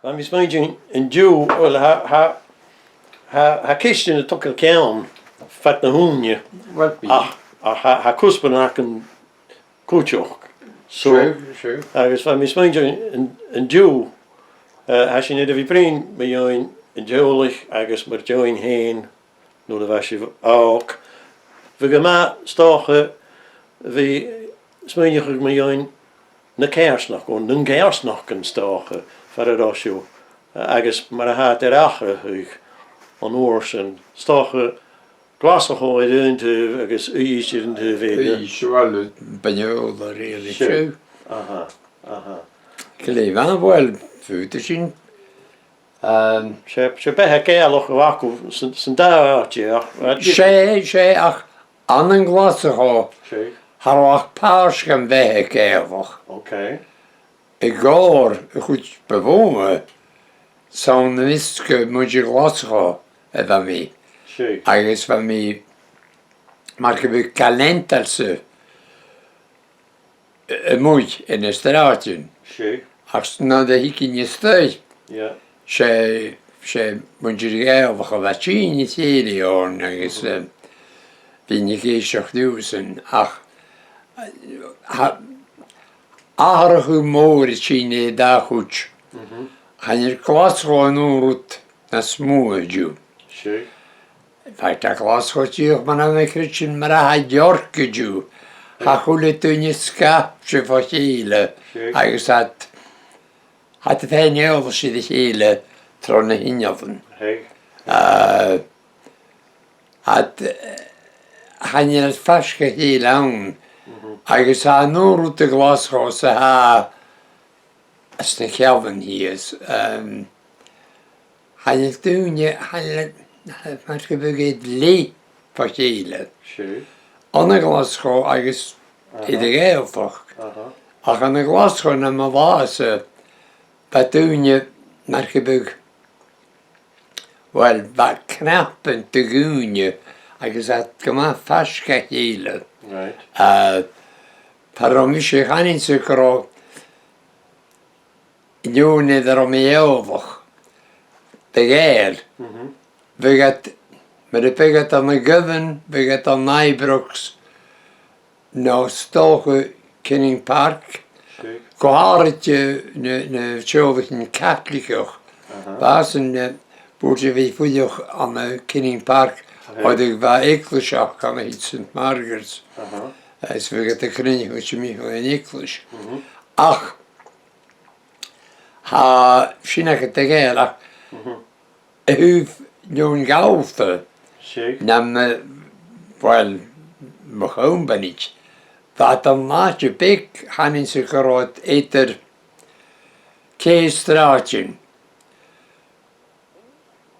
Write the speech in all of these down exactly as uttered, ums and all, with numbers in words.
Bha mi a' smaointinn an-diugh, well, tha, tha, tha, tha ceistean a' togail ceann fad na h-ùine. Well, bidh. Ach, ach tha, tha cuspairean againn cuideachd. So, sure, sure. Agus bha mi a' smaointinn an, an-diugh, eh, tha sinn air a bhith a' bruidhinn mu dheidhinn an teaghlaich agus mar deidhinn fhèin nuair a bha sibh òg. Bhiodh e math, 's dòcha, a bhith a' smaoineachadh mu dheidhinn na coimhearsnachd, o, nan coimhearsnachdan, 's dòcha, far an robh sibh, agus mar a tha iad air atharrachadh an uair sin, 's dòcha Glaschu air aon taobh agus Uibhist air an taobh eile. Uibhist, well, Beinn na Faoghla, really, sure. True. Aha, aha. Glè mhath, well, faodaidh sinn. Um, 's e, 's e beatha Gàidhealach a bh' agaibh san, san dà àite, ach, ach 's e, 's e, ach ann an Glaschu, sure, cha robh ach pàirt dhen bheatha Gàidhealach. Okay. I gcomhair a' chuid bu mhotha, 's ann am measg muinntir Ghlaschu a bha mi. Sure. Agus bha mi mar gum biodh ga leantail-sa a-muigh anns na sràidean. Sure. Ach nuair a thigeadh sinn a-staigh, yeah, 's e, 's e muinntir Ghàidhealach a bha a' tighinn a chèilidh oirnn agus, eh, bhithinn ag èisteachd riuthasan. Ach, eh, tha atharrachadh mòr a' tighinn air dà chuid. Mhm. Chan eil Glaschu an aon rud nas motha an-diugh. Sure. Bha Glaschu dìreach mar a bha mi a' creidsinn mar a tha York an-diugh. Tha a h-uile duine sgapte bho chèile, sure, agus tha iad, tha iad a' faighinn eòlas air a chèile tro na h-innealan. Hey. Eh, tha iad, eh, chan eil iad faisg air a chèile ann. Mhm. Agus tha an aon rud a Ghlaschu 's a tha anns na ceantair shìos. Ehm, chan eil daoine, chan eil, mar gum biodh, air leth bho chèile. Sure. Ann an Glaschu agus, aha, air a' Ghàidhealtachd. Aha. Ach ann an Glaschu nam bhàs-sa, bha daoine, mar gum biodh, well, bha cnapan de dhaoine agus iad gu math faisg air a chèile. Right. Eh, far an robh mise, chanainn-sa gun robh an fheadhainn air an robh mi eòlach, de Ghàidheil. Mhm. Bhiodh iad, mura biodh iad ann an Govan, bhiodh iad ann an Ibrox, no 's dòcha Kinning Park. Sure. Gu h-àraidh na, na teaghlaichean Caitligeach. Aha. Bha sin, eh, b' fheudar a bhith a' fuireach ann an Kinning Park, okay, oir bha eaglais aca ann an St Margaret's. Aha. Eh, is bhiodh iad a' cruinneachadh timcheall an eaglais. Mhm. Ach, tha sin agad, de Ghàidhealach. Mhm. A thaobh an fheadhainn Ghallta, sure, nam, eh, well, mo chompanich, bha iad an àite beag, chanainn-sa gun robh iad eadar ceithir sràidean.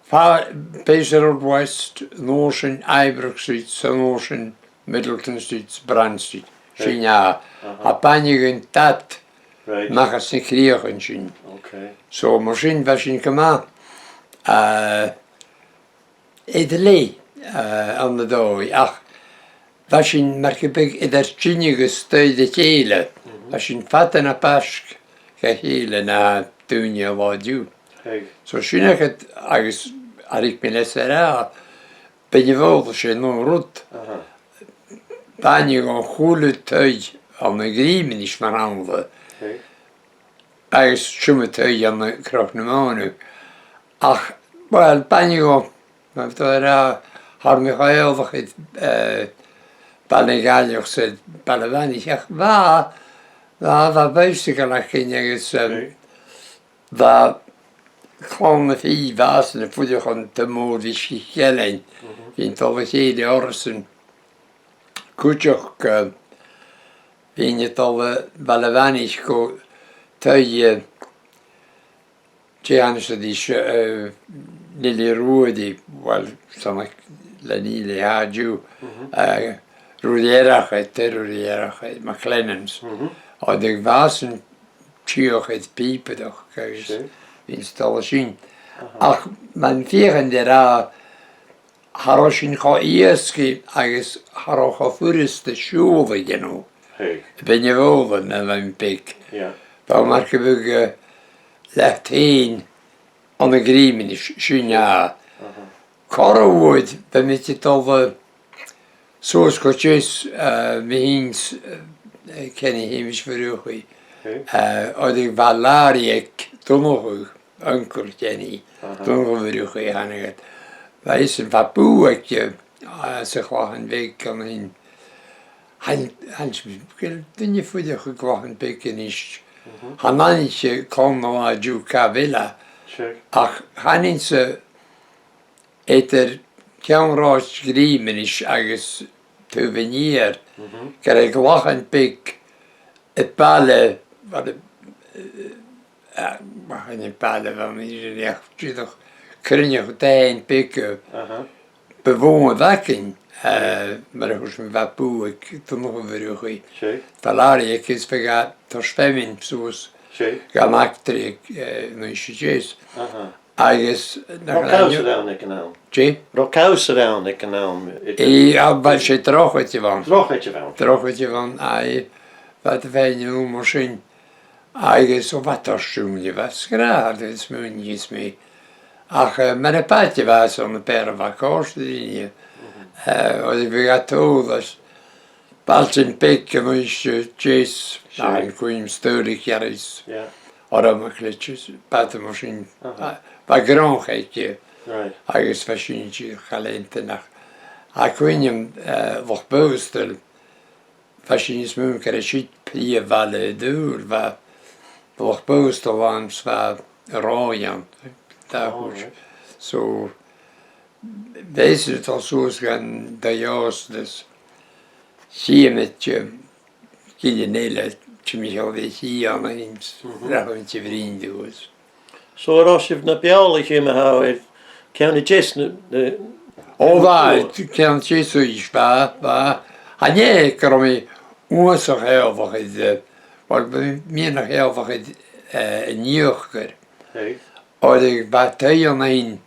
Fa-, Bayside Road West, an uair sin Ibrox Street, 's an uair sin Middleton Street, Brand Street. Right. Sin e. Aha. Tha bainne gun dad, right, a-mach às na crìochan sin. Okay. So, mar sin, bha sinn gu math, eh, air leth, eh, ann an dòigh, ach bha sinn mar gum biodh air ar tighinn agus staigh ri chèile. Mhm. Bha sinn fada na b' fhaisge air a chèile na daoine an-diugh. Hey. So sin agad, agus a rèir mar a tha mi a' ràdh, Beinn na Faoghla, 's e an aon rud. Aha. Bainne gun a h-uile taigh ann an Griomaich mar shampla. Okay. Agus seo mo thaigh ann an Cnoc na Mòna. Ach, well, bainne gun, mar a tha mi ag ràdh, cha robh mi cho eòlach air, eh, Baile na Gaillimh 's air Baile a' Mhanaich. Ach bha, bha, bha bicycle againn agus, em, okay, bha Clann a' Phì, bha iadsan a' fuireach an taobh mòr ris a' Cheilidh. Mhm. Bhithinn a' dol a chèilidh orrasan cuideachd, eh, bhithinn a' dol, eh, a Bhaile a' Mhanaich gu taigh, eh, dè th' ann a-nis, eh, Lily Ruairidh, well, 's ann aig Lily a tha e an-diugh, mhm, eh, Ruairidh Earrach, eh, taigh Ruairidh Earrach, eh, McLennan's. Mhm. Oir bha iadsan a' tighinn air pìobaireachd agus, sure, bhithinn a' dol an sin. Aha. Ach, mar a dh'fhaodainn a ràdh, cha robh sinn cho èasgaidh agus cha robh e cho furasta siubhal a dhèanamh. Hey. Beinn na Faoghla nuair a bha mi beag. Yeah. Bha e mar gum biodh, eh, leat fhèin Ann an Grìomanis, sin e. Corra uair, bha mi a' dol, eh, suas gu deas, eh, mi fhìn, eh, Kenny Hamish Mhurchaidh. Eh, oir bha làraidh aig Donnchadh, uncail Kenny, Donnchadh Mhurchaidh a thàinig iad. Bha esan, bha bùth aige, eh, sa Chlachan Bheag an sin. Chan, chan eil duine a' fuireach a' Chlachan Bheag a-nis. Chan aithnicheadh clann an latha an-diugh càit a bheil e. Ach chanainn-sa eadar Ceann Rathaidean Grìomanis agus Taobh an Iar, gur e Clachan Beag am baile, well, eh, eh, chan e baile a bh' ann, dìreach, dìreach cruinneachadh daoine beaga bu mhotha a bh' againn, eh, mar a thuirt mi, bha bùth aig Donnchadh Mhurchaidh. Bha làraidh aige is bha e a' toirt feamainn suas dhan fhactaraidh, eh, an Uibhist a Deas. Agus nach robh cabhsair ann aig an àm? Dè? Robh cabhsair ann aig an àm? Aidh, a, bha, 's e drochaid a bh' ann. Drochaid a bh' ann. Drochaid a bh' ann, aidh. Bha iad a' faighinn a-null mar sin. Agus, o, bha e toirt ùine, bha e sgràthail, smaoinich mi. Ach, eh, mar a b' fhaide a bha e son na b' fheàrr a bha còir do dhaoine. Eh, oir bhiodh e a' tadhal air bailtean beaga an Uibhist a Deas, an cuimhne, Staoraidh Ghearras, Oram MacLeòid, bàta mar sin. Bha, bha gnothach aige, agus bha sinn a' dèanamh chalèntan. Ach tha cuimhne agam, eh, Loch Baghasdail, bha sinn a' smaoineachadh gur e siud prìomh bhaile an t-saoghail, bha Loch Baghasdail ann 's bha Ròdh ann, dà chuid. So, bha esan a' dol suas dhan taigh-òsta is chì mi, eh, gillean eile, timcheall air a' chidhe an sin, rachamaid a bhruidhinn riutha. So, an robh sibh na b' eòlaiche na tha air Ceann a Deas na, na... O, bha, Ceann a Deas Uibhist, bha, bha. Chan e gun robh mi uabhasach eòlach air, eh, well, bha mi miannach eòlach air, eh, an Ìochdar. Oir bha taigh an sin.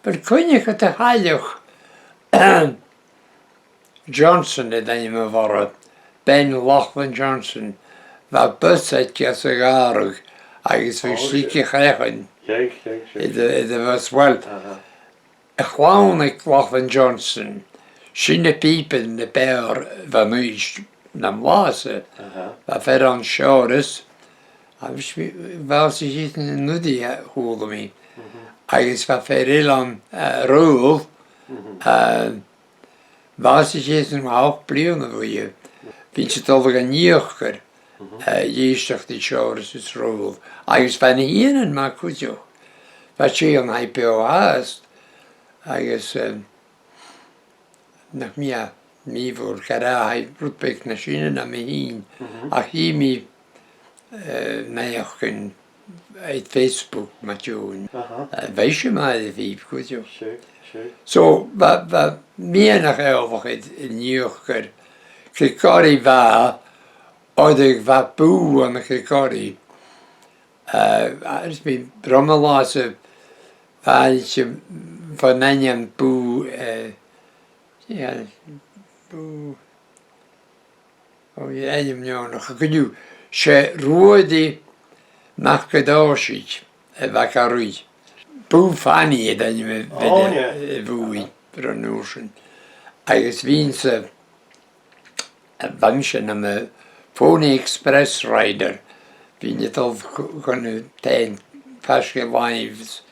Bha cuimhne agam gu bheil Johnson an t-ainm a bh' oirre, Ben Lachlan Johnson, bha bus aige às a' ghàrradh agus bha e a' sligeadh chraiceann air a', air a' bhus. Well, a' chlann aig Lachlan Johnson, sin na pìoban a b' fheàrr a bh' ann an Uibhist nam bhlas e. Bha fear ann Seòras, agus bha e, bha e a' seasamh an uair ud, chuala mi. Agus bha fear eile ann, eh, Raghnall, eh, bha e a' seasamh ochd bliadhna a bhuaithe. Bha mise a' dol dhan Ìochdar, eh, dh'èisteachd ri Seòras is Raghnall. Agus bha na h-ìghnean math cuideachd. Bha tè ann a chaidh beò fhathast. Agus, eh, nach mi a, mi bhur gàrradh, rud beag nas sine na mi fhìn. Ach chì mi, eh, naidheachdan air Facebook mu dheidhinn. Eh, bha ise math air a' phìob cuideachd. So, bha, bha mi miannach eòlach air an Ìochdar. Craig Coraidh bha, oir bha bùth ann an Craig Coraidh. Eh, agus bha broma làmh-sa, bha e, bha an t-ainm bùth, eh, yeah, bùth, o, yeah, ainm neònach, ach co-dhiù, 's e Ruairidh MacDhòmhnaill a bh' aca an uair ud. Bùth Fanny an t-ainm a bh' air a' bhùth ron uair sin. Agus bhithinn-sa, bha mise nam Pony Express rider, bhithinn a' dol gu, gu na taighean faisg air làimh is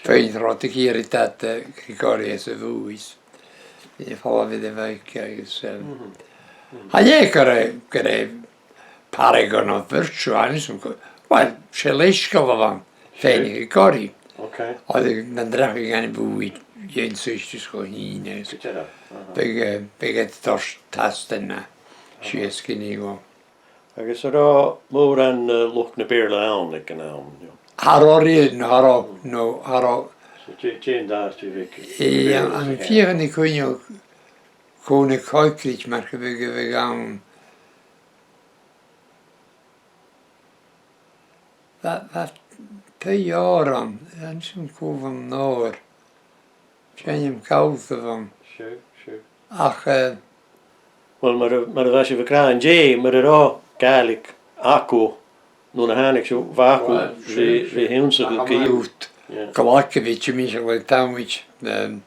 faighinn trod a' chiad rud a bha iad, eh, Craig Coraidh às a' bhùth. Bhithinn a' falbh air a' bhike agus, em, chan e gur e, gur e paragon of virtue, a-nis, well, 's e leisgeul a bh' ann fhèin a Craig Coraidh. Oir nan deach thu dhan a' bhùth, dhèanadh tu suas gu h-aon, agus bhiodh, eh, bhiodh iad a' toirt tastan sìos gu Nìo. Agus an robh mòran, eh, luchd na Beurla ann aig an àm, no? Cha robh riamh, no cha robh, no cha robh. So, dè, dè an dàs a bh' aig na Beurla? Eh, tha mi a' feuchainn ri cuimhneachadh cò na coigrich mar gum biodh a bhiodh ann. Bha, bha taigh òr ann, an sin Cùl an Òir. 'S e ainm call a bh' ann. Sure, sure. Ach, eh, well, mar a, mar a bha sibh ag ràdh an-dè, mura robh Gàidhlig agaibh nuair a thàinig sibh, bha agaibh ri, ri ionnsachadh co-dhiù. Yeah. Glag a bhith timcheall air tamaill, um,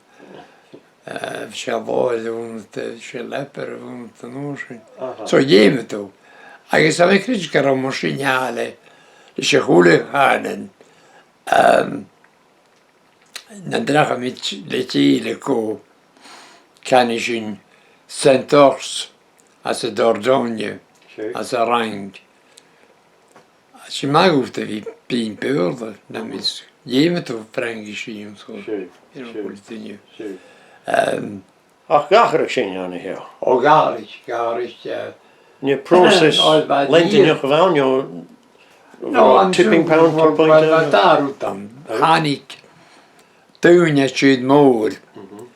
uh, 's e làmh a bh' annta, 's e leabaidh a bh' annta an uair sin. Aha. So dh'fheumadh tu. Agus tha mi a' creidsinn gun robh mar sin eile leis a h-uile cànan, um, nan deach iad le chèile gu, canaidh sinn, Saint-Ours, anns an Dordogne, sure, anns an Fhraing. 'S e math dhut a bhith bruidhinn Beurla, nam is dh'fheumadh tu Fraingis a dhèanamh, so, sure, you know, sure, a h-uile duine. Sure. Um, ach dh'atharraich sin an-seo. O, dh'atharraich, dh'atharraich, uh, An e pròiseas, o, bha, leantainneach a bh' ann, no, no, an tipping point, well, point, well, uh, bha dà rud ann. Right. Thàinig daoine à tìr-mòr. Mhm.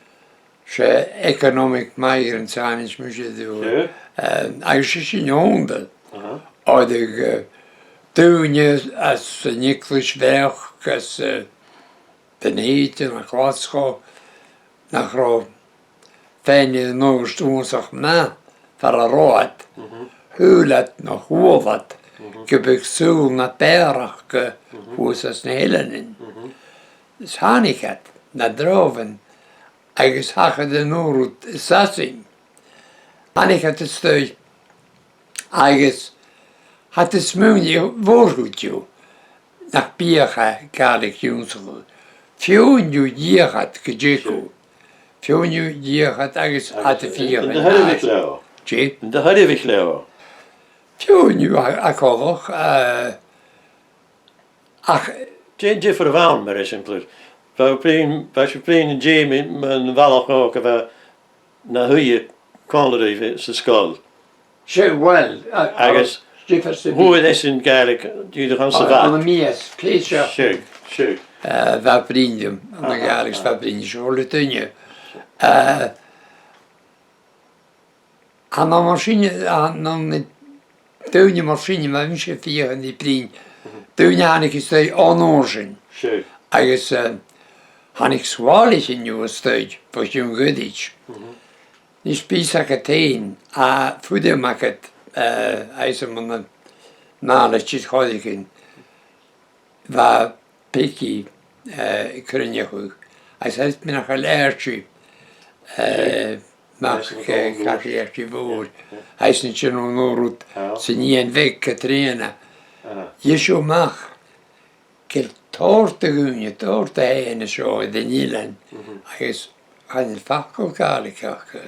'S e economic migrants a thàinig, mar a chanadh tu. Sure. Um, agus 's e sin ionndrainn. Aha. Oir, uh, daoine às an Eaglais Bheag, às, uh, Dùn Èideann, à Glaschu, nach robh faighinn air an ùrlar uabhasach math far an robh iad, mhm, shaoil iad no chuala iad, mhm, gum biodh sùil na b' fheàrr aca, mhm, shuas anns na h-eileanan. Mhm. Is thàinig iad, nan dàimh, agus thachair an aon rud an Sasainn. Thàinig iad a-staigh agus tha iad a' smaoineachadh, a' mhòr-chuid dhiubh, nach biodh e Gàidhlig ionnsachadh. Feadhainn dhiubh dh'fheuch iad gu dearbh. Feadhainn dhiubh dh'fheuch iad agus tha iad a' feuchainn. An do shoirbhich leotha? Dè? An do shoirbhich leotha? Feadhainn dhiubh a, a' coimhead, eh, ach dè an diofar a bh' ann, mar eisimpleir? Bha thu a' bruidhinn, bha sibh a' bruidhinn an-dè mu, mun bhalach òg a bha na shuidhe còmhla ribh san sgoil. Sure, well, a, agus a, diofar sa bhith. Fhuair esan Gàidhlig dìreach anns a' bhad. Ann am mìos, pé seo. Sure, sure. Eh, bha e a' bruidhinn, ann an Gàidhlig, bha e a' bruidhinn ris a h-uile duine. Eh, Chan ann mar sin, chan ann, daoine mar sin, ma bha mise a' feuchainn ri bruidhinn. Mhm. Daoine a thàinig a-staigh on uair sin. Sure. Agus, eh, thàinig sgoiltean dhiubh a-staigh bho chionn ghoirid. Mhm. Nis bidh fhios agad fhèin, a' fuireach agad, eh, agus a-muigh ann am màlairt is choreigin. Bha Peigi, eh, a' cruinneachadh, agus tha mi nach eil Archie, eh, mac, eh, Cathy Archie Mhòir, agus an sin an aon rud san nighean bheag, Catrìona. Dh'inns seo a-mach gu bheil tòrr de dhaoine, tòrr de dhaoine seo air an eilean, agus chan eil facal Gàidhlig aca.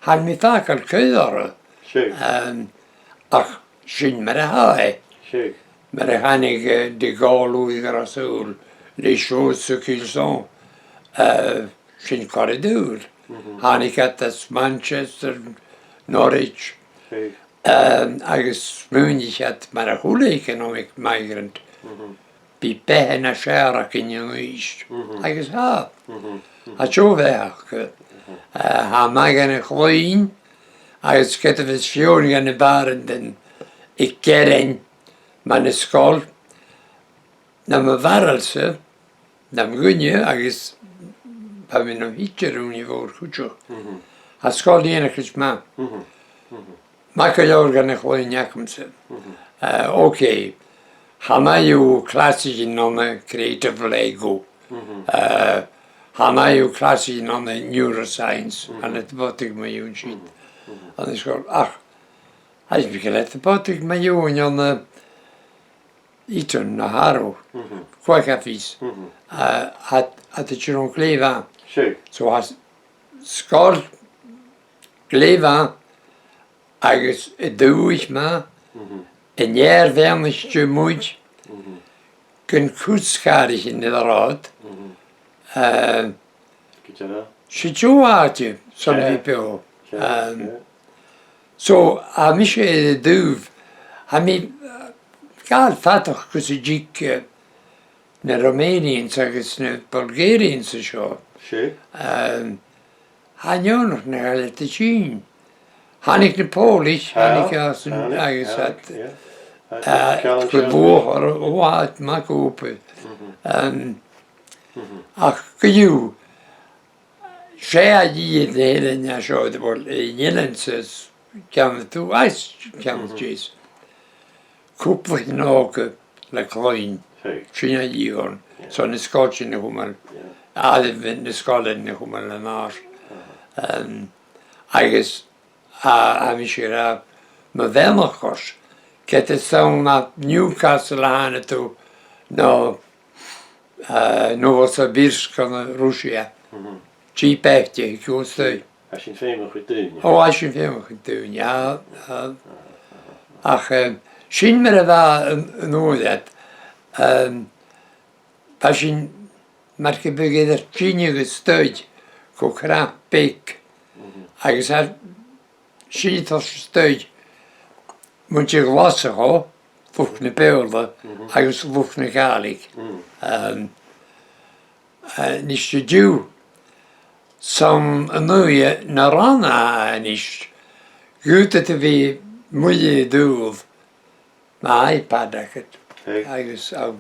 Chan eil mi a' faighinn cuireadh orra. Sure. Em, ach sin mar a tha e. Sure. Mar a thàinig, eh, de Gaulle, Louis Grassol, les choses ce qu'ils sont. Eh, sin corra dùil. Mhm. Thàinig iad às Manchester, Norwich. Sure. Em, agus smaoinich iad mar a h-uile economic migrant. Mhm. Bidh beatha nas fheàrr againn a-nis. Mhm. Agus tha. Mhm. Tha deagh bheatha aca. Mhm. Eh, tha math dha na cloinn, agus ged a bhios feadhainn dha na bàrantan aig gearain mun sgoil, nam bharail-sa, nam dhuine, agus bha mi nam thidsear ùine mhòr cuideachd. Mhm. Tha sgoil a' dèanamh a' chuid math. Mhm. Mhm. Math gu leòr dha na cloinn agamsa. Mhm. Eh, okay. Chan fhaigh thu clasaichean ann an creative Lego. Mhm. Eh, chan fhaigh thu clasaichean ann an neuroscience. Mhm. Chan eil iad a' bodaich mu dheidhinn sin. Mhm. Mhm. Ann an sgoil. Ach, tha mi gu leòr a' bodaich mu dheidhinn ann an, eh, Eton no Harrow. Mhm. Cò aig a tha fios. Mhm. Eh, tha, tha iad a' dèanamh glè mhath. Sure. So, tha s-, sgoil glè mhath agus an dùthaich math, mhm, an fheadhainn a tha a-muigh, mhm, gun cur sgàraichean air an rathad. Mhm. Eh, gu dearbh. 'S e deagh àite son a bhith beò. Sure, sure. So, tha mise air an taobh, tha mi, eh, a' gabhail fadachd gus an tig, eh, na Romanians agus na Bulgarians an seo. Sure. Em, Chan eil neònach na h-uile duine. Thàinig na Pòlaich, thàinig às an, thàinig, agus thàinig, iad, yeah. Iad, eh, challenge gu iad. Luath, o, iad math gu obair. Mhm. Em, mhm. Ach co-dhiù, 's e a dhìth na h-eileanan seo, de bhur n-eilean sa, ceannaich thu, às, ceannaich, mhm, dìreach. Cupla òga, le cloinn. Sin a dh'iarr. So na sgoiltean a chumail, àireamh na sgoiltean a chumail an-àirde. Em, agus a, a bha mise ag ràdh, mo bheannachd ort, ged as ann à Newcastle a thàinig thu, no, eh, Novosibirsk ann an Ruisia. Dìreach beagan, gu stuth. Tha sin feumach air daoine. Ò, tha sin feumach air daoine, a, a. Ach, em, sin mar a bha an, an uair ud, em, bha sinn mar gum biodh air ar dìnneadh a-staigh gu cnap beag. Agus air sin a' toirt a-staigh muinntir Ghlaschu, luchd na Beurla, agus luchd na Gàidhlig. Em, eh, a-nis an-diugh, 's ann an aghaidh na ranna a-nis, dh'fhaodadh tu bhith a-muigh air dùil, na iPad agad. Agus a,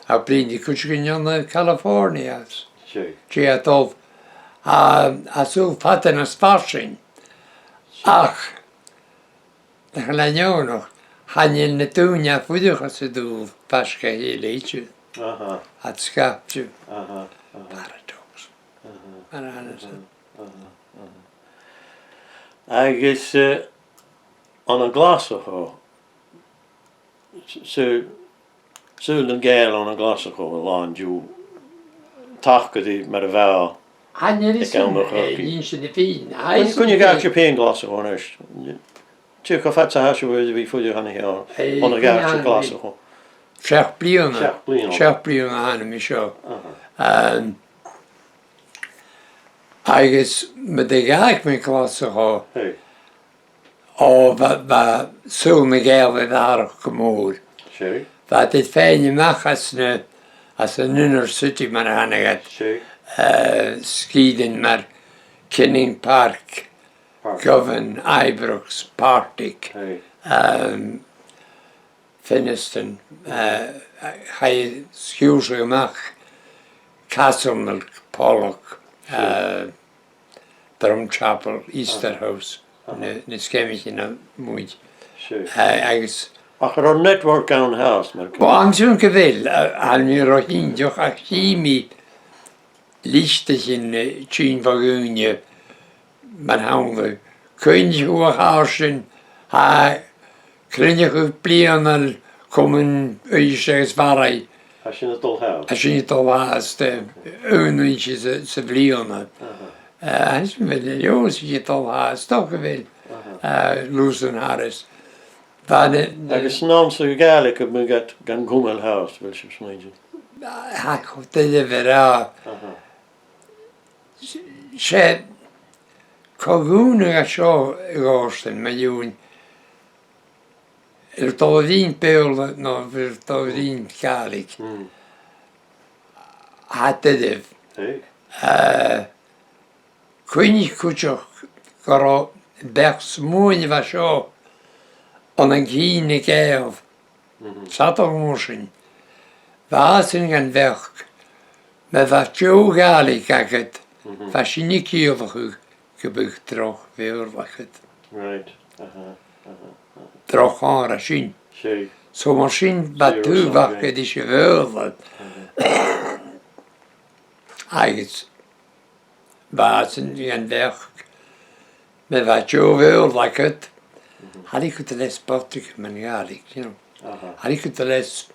a' bruidhinn ri cuideigin ann an California às. Dè tha dol, a, a tha sùil fada nas fharsainge. Ach, nach eil e neònach, chan eil na daoine a tha a' fuireach anns an dùil faisg air a chèile idir. Tha iad sgapte. Paradox. Mar a chanas iad. Agus, eh, ann an Glaschu, s-, s-, saoil nan Gàidheal ann an Glaschu an là an-diugh, taca ri mar a bha aig àm a' chogaidh. Chan eil fhios agam, eh, nì sin a' faighinn. Chan eil, chan eil càite ri faighinn Glaschu a-nis. Dè cho fada 's a tha sibh air a bhith a' fuireach an seo, eh, ann an Glaschu? Seachd bliadhna. Seachd bliadhna. Seachd bliadhna a th' ann an seo. Em, agus nuair a dh'fhàg mi Glaschu, ò, bha, bha saoghal nan Gàidheal air atharrachadh gu mòr. Bha iad air faighinn a-mach às na, às an inner city mar a thàinig iad. Eh, sgìrean mar Kinning Park, Govan, Ibrox, Partick, em, Finnieston, eh, chaidh sgiùrsadh a-mach, Castlemilk, Pollok, eh, Drumchapel, Easterhouse, na, na sgeamaichean a-muigh. Eh, agus ach an robh network ann fhathast, mar... Ò, an sin gu bheil, eh, chan eil mi ro chinnteach, ach chì mi listaichean, eh, tighinn bho dhaoine, mar shampla, cuimhnich thu a chàirdean, tha cruinneachadh bliadhnail Comann Uibhist agus Bharraigh. Tha sin a' dol fhathast. Tha sin a' dol fhathast, eh, aon uair sa, sa bhliadhna. Eh, tha sin, bheil e leotha a' dol fhathast, 's dòcha gu bheil, eh, Lewis and Harris. Bha na, na... Agus an ann sa Ghàidhlig a bhiodh iad gan cumail fhathast, a bheil sibh a' smaoineachadh? Tha, cho doirbh a ràdh. 'S e co-dhùnadh a tha seo, a Dhòmhnaill, mu dheidhinn, a bheil thu a' bruidhinn Beurla no a bheil thu a' bruidhinn Gàidhlig. Tha e doirbh. Eh, cuimhnich cuideachd gun robh beachd-smuain a bha seo ann an cinn nan Gàidheal. 'S fhada an uair sin, bha iadsan den bheachd, ma bha deagh Ghàidhlig agad, bha sin a' ciallachadh gum biodh droch Bheurla agad. Droch chomharra sin. So mar sin, bha taobh aca ris a' Bheurla. Agus bha iadsan den bheachd, ma bha deagh Bheurla agad, cha leig thu leas bodraigeadh mun Ghàidhlig, you know. Cha leig thu leas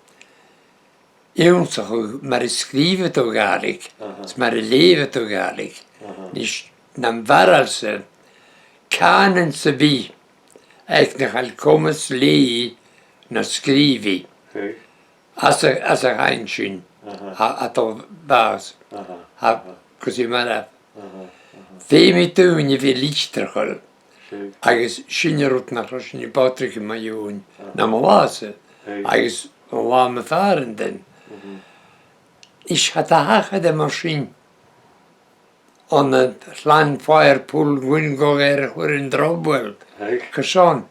ionnsachadh mar a sgrìobhadh tu Gàidhlig, is mar a leughadh tu Gàidhlig. Nis, nam bharail-sa, cànan sam bith aig nach eil comas leudaidh no sgrìobhaidh. Anns a', anns a' chànan sin, tha, tha e a' dol a bhàs. Tha, gus a-màireach. Feumaidh daoine a bhith litreachail, agus sin an rud nach robh sinn a' bodraigeadh mu dheidhinn nam là-sa, agus an là mu phàrantan. Is cha do thachair e mar sin ann an Llanfair, Pwll Gwyngog, Eryri, Hwern Drobwell, carson,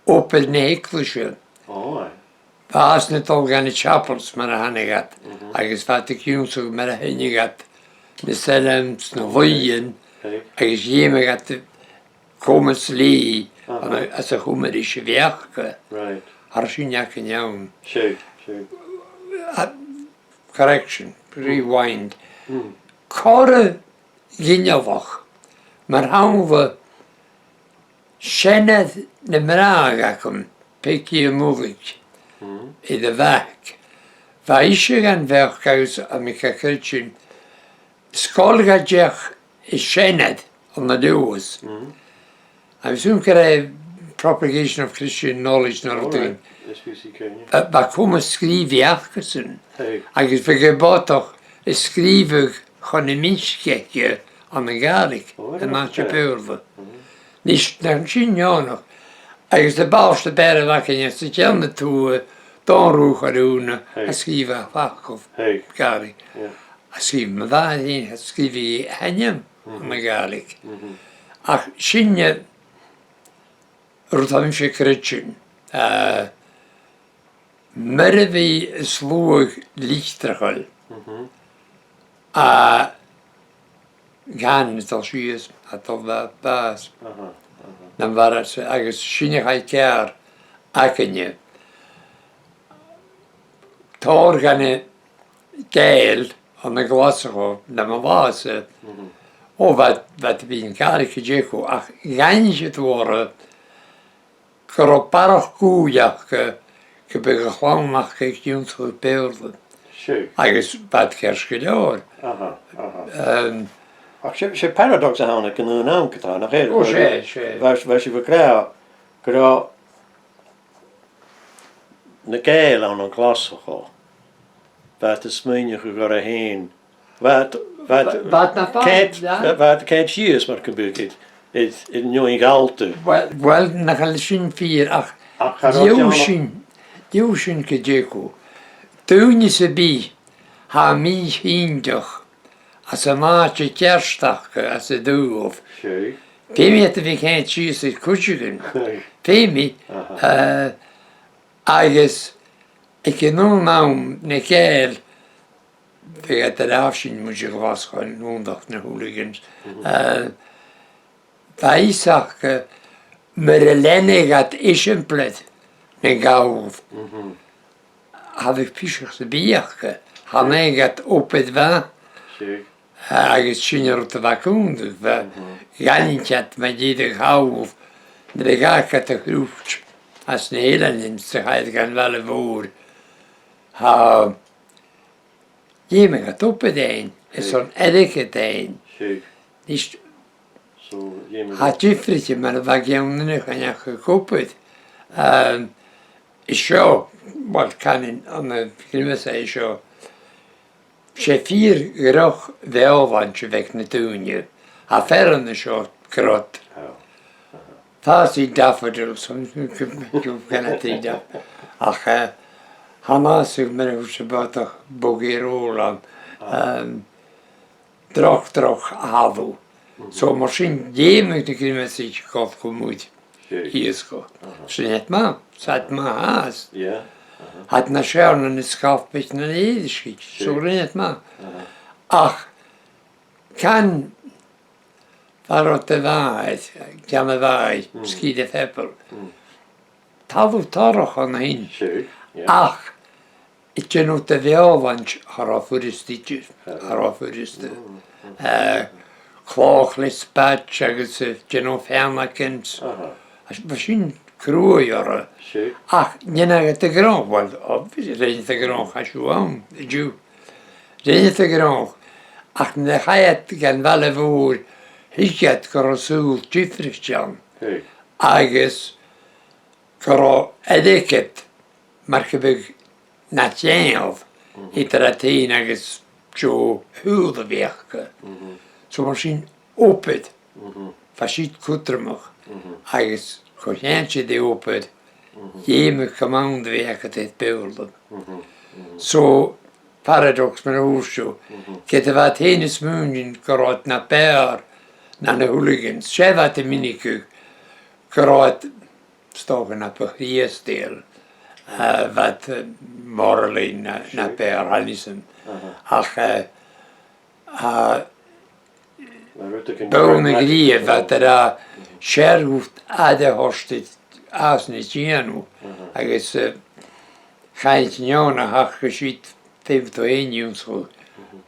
obair na h-eaglaise. Bha iadsan a' dol gu na chapels mar a thàinig iad, agus bha iad ag ionnsachadh mar a thàinig iad na salms, na laoidhean, agus dh'fheumadh iad comas leudaidh ann an, anns a' chumail ris a bhith aca. Tha sin againn ann. Sure. Uh, correction, rewind. Mm. Corra ghinealach, mar shampla, seanair nam mnathan agam, Peigi an Uillig, air a' Bhac. Bha ise dhan bheachd agus, tha mi a' creidsinn, 's coltach gun deach a seanair ann an Leòdhas. Agus an gur e Propagation of Christian Knowledge no rudeigin. Bha, bha comas sgrìobhaidh acasan. Agus bha e gu bòtach a' sgrìobhadh chun na mnathan aige ann an Gàidhlig, an àite Beurla. Nis, tha sin neònach. Agus am balaiste Beurla a bh' againne, 's a' dèanamh tuath, Dòmhnall Ruadh Chaluim, a sgrìobh am facal Gàidhlig. A sgrìobh mo mhàthair fhèin, a sgrìobh i ainm ann an Gàidhlig. Ach sin an rud a tha mise a' creidsinn, eh, mura bi an sluagh litreachail, a' ghearan a' dol sìos, a' dol a bhàs. Nam bharail-sa, agus sin a chaidh ceàrr againne. Tòrr dha na Gàidheil ann an Glaschu, nam bhalaiste, o, bha, bha iad a' bruidhinn Gàidhlig gu dearbh, ach dh'aithnich iad orra gun robh barrachd ùidh aca gum biodh a' chlann aca ag ionnsachadh Beurla. Agus bha iad ceart gu leòr. Em, ach 's e, 's e paradox a th' ann aig an aon àm, ge-tà, nach e? O, 's e, 's e. Bha, bha sibh ag ràdh gun robh na Gàidheil ann an Glaschu, bha iad a' smaoineachadh orra fhèin. Bha iad, bha iad, bha, bha iad na fà-, ceart, bha, bha iad ceart sìos mar gum biodh iad, iad, iad an fheadhainn Ghallta. Uill, uill, nach eil sin fìor, ach, ach cha robh deagh sin, deagh sin gu dearbh. Daoine sam bith, tha mì-chinnteach às an àite ceart aca, às an t-saoghal. Feumaidh iad a bhith ceart sìos air cuideigin. Feumaidh, eh, agus aig an aon àm na Gàidheil, bha iad air ais an sin, muinntir Ghlaschu, an aon dòigh, na hooligans. Eh, bha fhios aca, mura leanadh iad eisimpleir nan Gall, cha bhiodh piseach sam bith aca, chan fhaigheadh iad obair mhath. Agus sin an rud a bha cunntadh, bha, dh'aithnich iad mu dheireadh thall nuair a dh'fhàg iad a' chruit anns na h-eileanan 's a chaidh iad dhan bhaile mhòr. Tha, dh'fheumadh iad obair fhaighinn, is an airgead fhaighinn. Nis, tha e diofraichte mura bheil aon duine a' faighinn ach obair. Em, is seo, uill, canainn ann an greimeasachadh seo, 's e fìor dhroch bheòshlaint a bh' aig na daoine. Tha fearann an seo grod. Fàsaidh daffodils, gu, gu, gu, gu, ach, eh, tha mi a' smaoineachadh mar a thuirt sibh, bòtach bog air òl ann. Em, droch, droch thalamh. So mar sin dh'fheumadh na greimeasaich a dhol gu muir iasgaich. Sin iad math, 's iad math fhathast. Tha iad nas fheàrr na na sgalpaich no na h-èirisgeich, so rinn iad math. Ach can far an robh do mhàthair, Ceann a' Bhàigh, sgìre Phebail. Talamh torrach an sin. Ach a' dèanamh de bheòshlaint, cha robh furasta idir, cha robh furasta. Eh, clòmhach le spaid agus, eh, a' dèanamh feannagan. Agus bha sin cruaidh orra. Ach dhèanadh iad a' ghnothach, uill, obviously, rinn iad a' ghnothach, tha sibh ann an-diugh. Rinn iad a' ghnothach, ach nuair a chaidh iad dhan bhaile mhòr, thuig iad gun robh saoghal diofraichte ann. Agus gun robh airgead mar gum biodh na teann eadar iad fhèin agus deagh shùil a bhith aca. So mar sin obair, bha siud cudromach, agus co-cheangailte ri obair, dh'fheumadh command a bhith agad air Beurla. So, paradox mar a thuirt sibh, ged a bha iad fhèin a' smaoineachadh gun robh iad na b' fheàrr na na hooligans, 's e bha iad a' mìneachadh gun robh iad 's dòcha na bu Chrìosdail, eh, bha iad, eh, morally na, na b' fheàrr, chan eil fhios agam. Ach, eh, eh, b' ann a' ghrian, bha iad ag ràdh, 's fheàrr dhut aire thoirt às na dèan thu, agus, eh, Chaidh neònach ach gu siud feumaidh tu fhèin ionnsachadh,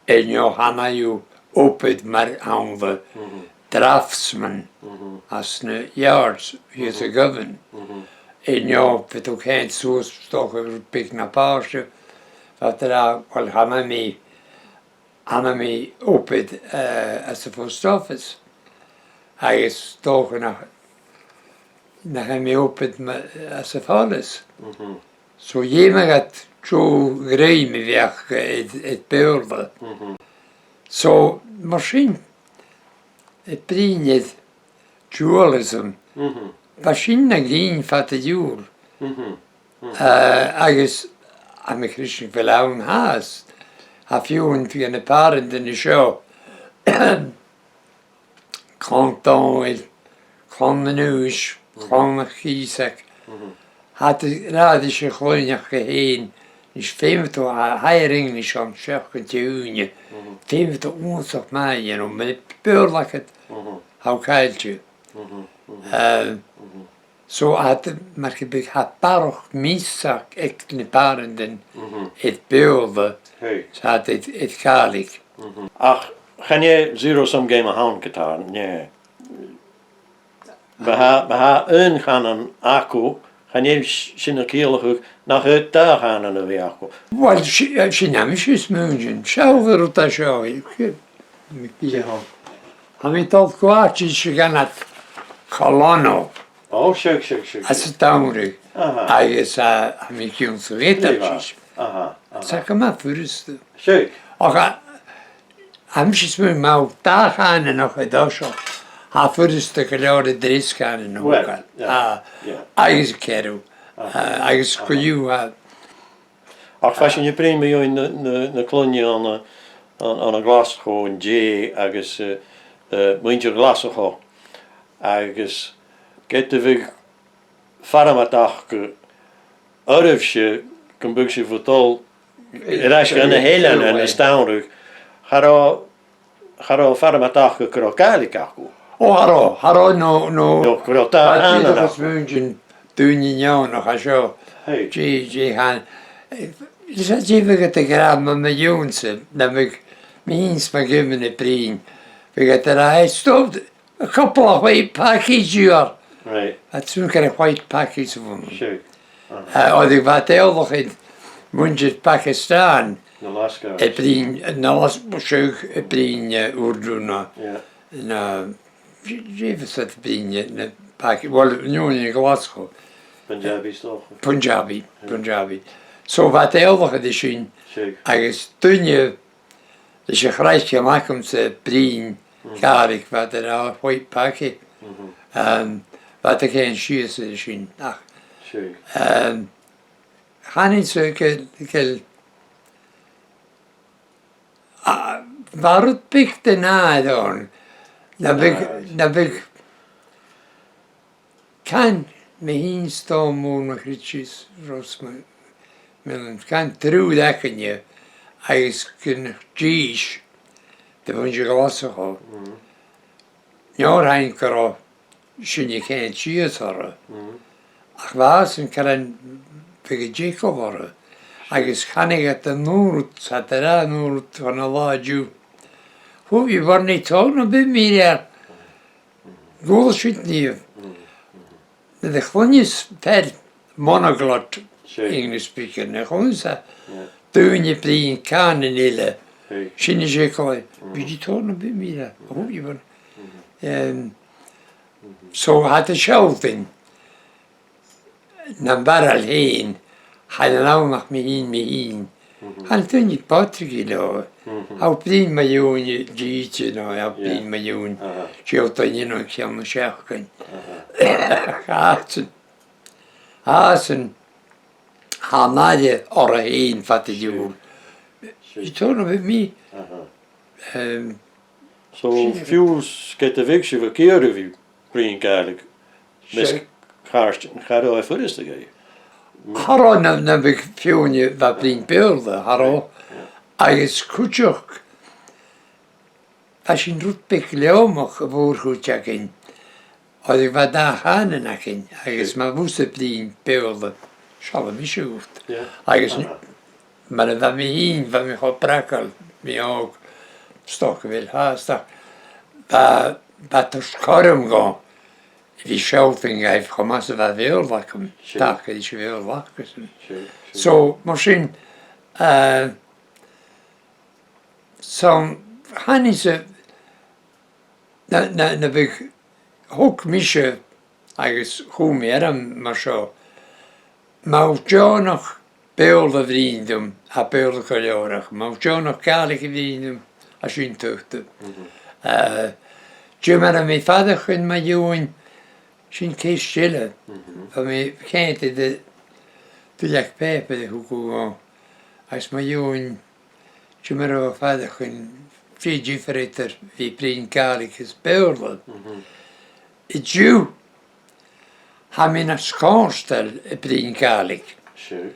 air neo chan fhaigheadh tu obair mar a th' ann, draftsman, anns na yards, years ago. Air neo bhiodh tu a' coimhead suas 's dòcha rud beag na pàiste, bhiodh tu ag ràdh, uill, chan fhaigh mi, chan fhaigh mi obair, eh, anns a' phost office. Agus 's dòcha nach, nach fhaigh mi obair ma-, anns a' phoileas. So dh'fheumadh iad deagh ghrèim a bhith aca air, air Beurla. So mar sin, a' bruidhinn air dualism, bha sin na dhìth fad an iùil. Eh, agus tha mi a' creidsinn gu bheil e ann fhathast. Tha feadhainn de na pàrantan an seo, Clann Dòmhnaill, Clann an Uibhist, Clann a' Chìosaig. Tha iad ag ràdh ris a' chloinn aca fhèin, is feumaidh tu, tha, tha e air English ann seachdain Dihaoine, feumaidh tu ionnsachadh math a dhèanamh, mura b' e Beurla agad, tha thu caillte. Eh, so tha iad, mar gum biodh, tha barrachd miosa aig na pàrantan air Beurla, 's tha iad air, air Gàidhlig. Ach chan e zero sum game a th' ann, ge-tà, nì. Ma tha, ma tha aon chànan aca, chan eil s-, sin a' ciallachadh nach eil dà chànan a bhith aca. Uill, si-, eh, sin a tha mise a' smaoineachadh. Seall an rud a tha seo, eh, tha mi a' dol gu àite a bhios iad ag ràdh Colonel. Ò, seadh, seadh, seadh, anns an t-samhradh. Aha. Agus, eh, tha mi ag ionnsachadh Eadairnis. Aha, aha. 'S e gu math furasta. Seadh. Ach, eh, tha mise a' smaoineachadh ma tha dà chànan aca an toiseach, tha e furasta gu leòr an treas cànan a thogail. Well, yeah, yeah. Agus a' cheathramh. Aha. Eh, agus co-dhiù, eh, Ach bha sinn a' bruidhinn mu dheidhinn na, na, na cloinne ann an, ann, ann an Glaschu an-dè agus, eh, eh, muinntir Ghlaschu. Agus ged a bhiodh farmad aca oirbhse gum biodh sibh a' dol air ais dha na h-eileanan an-dràsta, cha robh cha robh farmad aca gu robh Gàidhlig aca. Ò, cha robh, cha robh, no, no. No, gu robh dà chànan aca. Tha mi a' smaoineachadh daoine neònach an seo. Hey. Dè, dè tha, eh, is e dè bhiodh iad ag ràdh mu, mu dheidhinn-sa, nam biodh mi fhìn 's mo ghaoil a' bruidhinn. Bhiodh iad ag ràdh, "Hey, stop, a couple of white packies here." Right. That's some kind of white packies of them. Sure. Uh-huh. Eh, oir bha iad eòlach air muinntir Phacastan. Na Lascars. A' bruidhinn, na Las-, seadh, a' bruidhinn, eh, Urdu no, yeah, no, dè, dè bhios iad a' bruidhinn, eh, na Pac-, well, no, ann an Glaschu. Punjabi, 's dòcha. Punjabi, yeah, Punjabi. So bha iad eòlach air sin. Seadh. Agus duine leis a' chraiceann agamsa a' bruidhinn Gàidhlig, bha iad ag ràdh white packie. Mm-hmm. Um, bha iad a' coimhead sìos air sin. Ach, seadh, um, chanainn-sa gu, gu, a, bha rud beag den àireamh ann. Nam biodh, nam biodh, chan e mi fhìn 's Dòmhnall Mòr MacRitheis, Ros Mo-, Milne, chan triùir againne agus gun dithis de mhuinntir Ghlaschu. Mm. An uair sin gun robh sinne a' coimhead sìos orra. Mm. Ach bha sin caran, bhiodh iad ag eagal orra. Agus chanadh iad an aon rud, 's iad ag ràdh an aon rud chun an latha an-diugh. Who you were nae talking about me there? Dh'fhaodadh sin a bhith. Mm. Nuair a chluinneas fear monoglot, sure, English speaker, nuair a chluinneas e, yeah, daoine a' bruidhinn cànan eile, hey, sin as fheàrr leotha. Mm. Bidh tu a' toirt na bidh mi le, oh, you were. Mm-hmm. Um, mm-hmm, so tha iad a' sealltainn nam barail fhèin, chan eil ann ach mi fhìn, mi fhìn. Mhm. Chan eil duine a' pàigheadh leotha. Mhm. Tha thu a' bruidhinn mu dheidhinn dìte, no tha thu a' bruidhinn, yeah, mu dheidhinn, aha, seall, duine no ceann na seachdain. Aha. Tha sin, tha sin, tha an aire orra fhèin fad an iùil. Sure. Sure. You talking about me? Aha. Um, So, sin fiù 's ged a bhiodh sibh ag iarraidh a bhith a' bruidhinn Gàidhlig, measg, seadh, càirdean, cha robh e furasta dhuibh. Cha robh, nam, nam biodh feadhainn a bha a' bruidhinn Beurla, cha robh. Yeah. Agus cuideachd, bha sinn rud beag leòmach, a' mhòr-chuid againn, oir bha dà chànan againn, agus, seadh, ma bhiodh sibh a' bruidhinn Beurla, seall a' mhìos ud. Yeah. Agus n- Mar a bha mi fhìn, bha mi cho bragail, mi òg, 's dòcha gu bheil fhathast, ach bha, bha e a' toirt cothrom dhomh a bhith a' sealltainn dhaibh cho math 's a bha a' Bheurla agam, Sure. taca ris a' Bheurla acasan. Sure, sure. So, mar sin, eh, so, thàinig e, na, na, na bhiodh, thog mise agus chùm mi orm mar seo, ma tha deònach Beurla a bhruidhinn rium, tha Beurla gu leòr agam, ma tha deònach Gàidhlig a bhruidhinn rium, tha sin tugte. Mhm. Eh, dè mar a bha mi a' faireachdainn mu dheidhinn, sin ceist eile. Mhm. Bha mi a' coimhead air an duilleag pàipeir a thug thu dhomh, agus mu dheidhinn dè mar a bha thu a' faireachdainn, dè an diofar eadar a bhith a' bruidhinn Gàidhlig is Beurla. Mhm. An-diugh, tha mi nas cofhurtail a' bruidhinn Gàidhlig. Sure.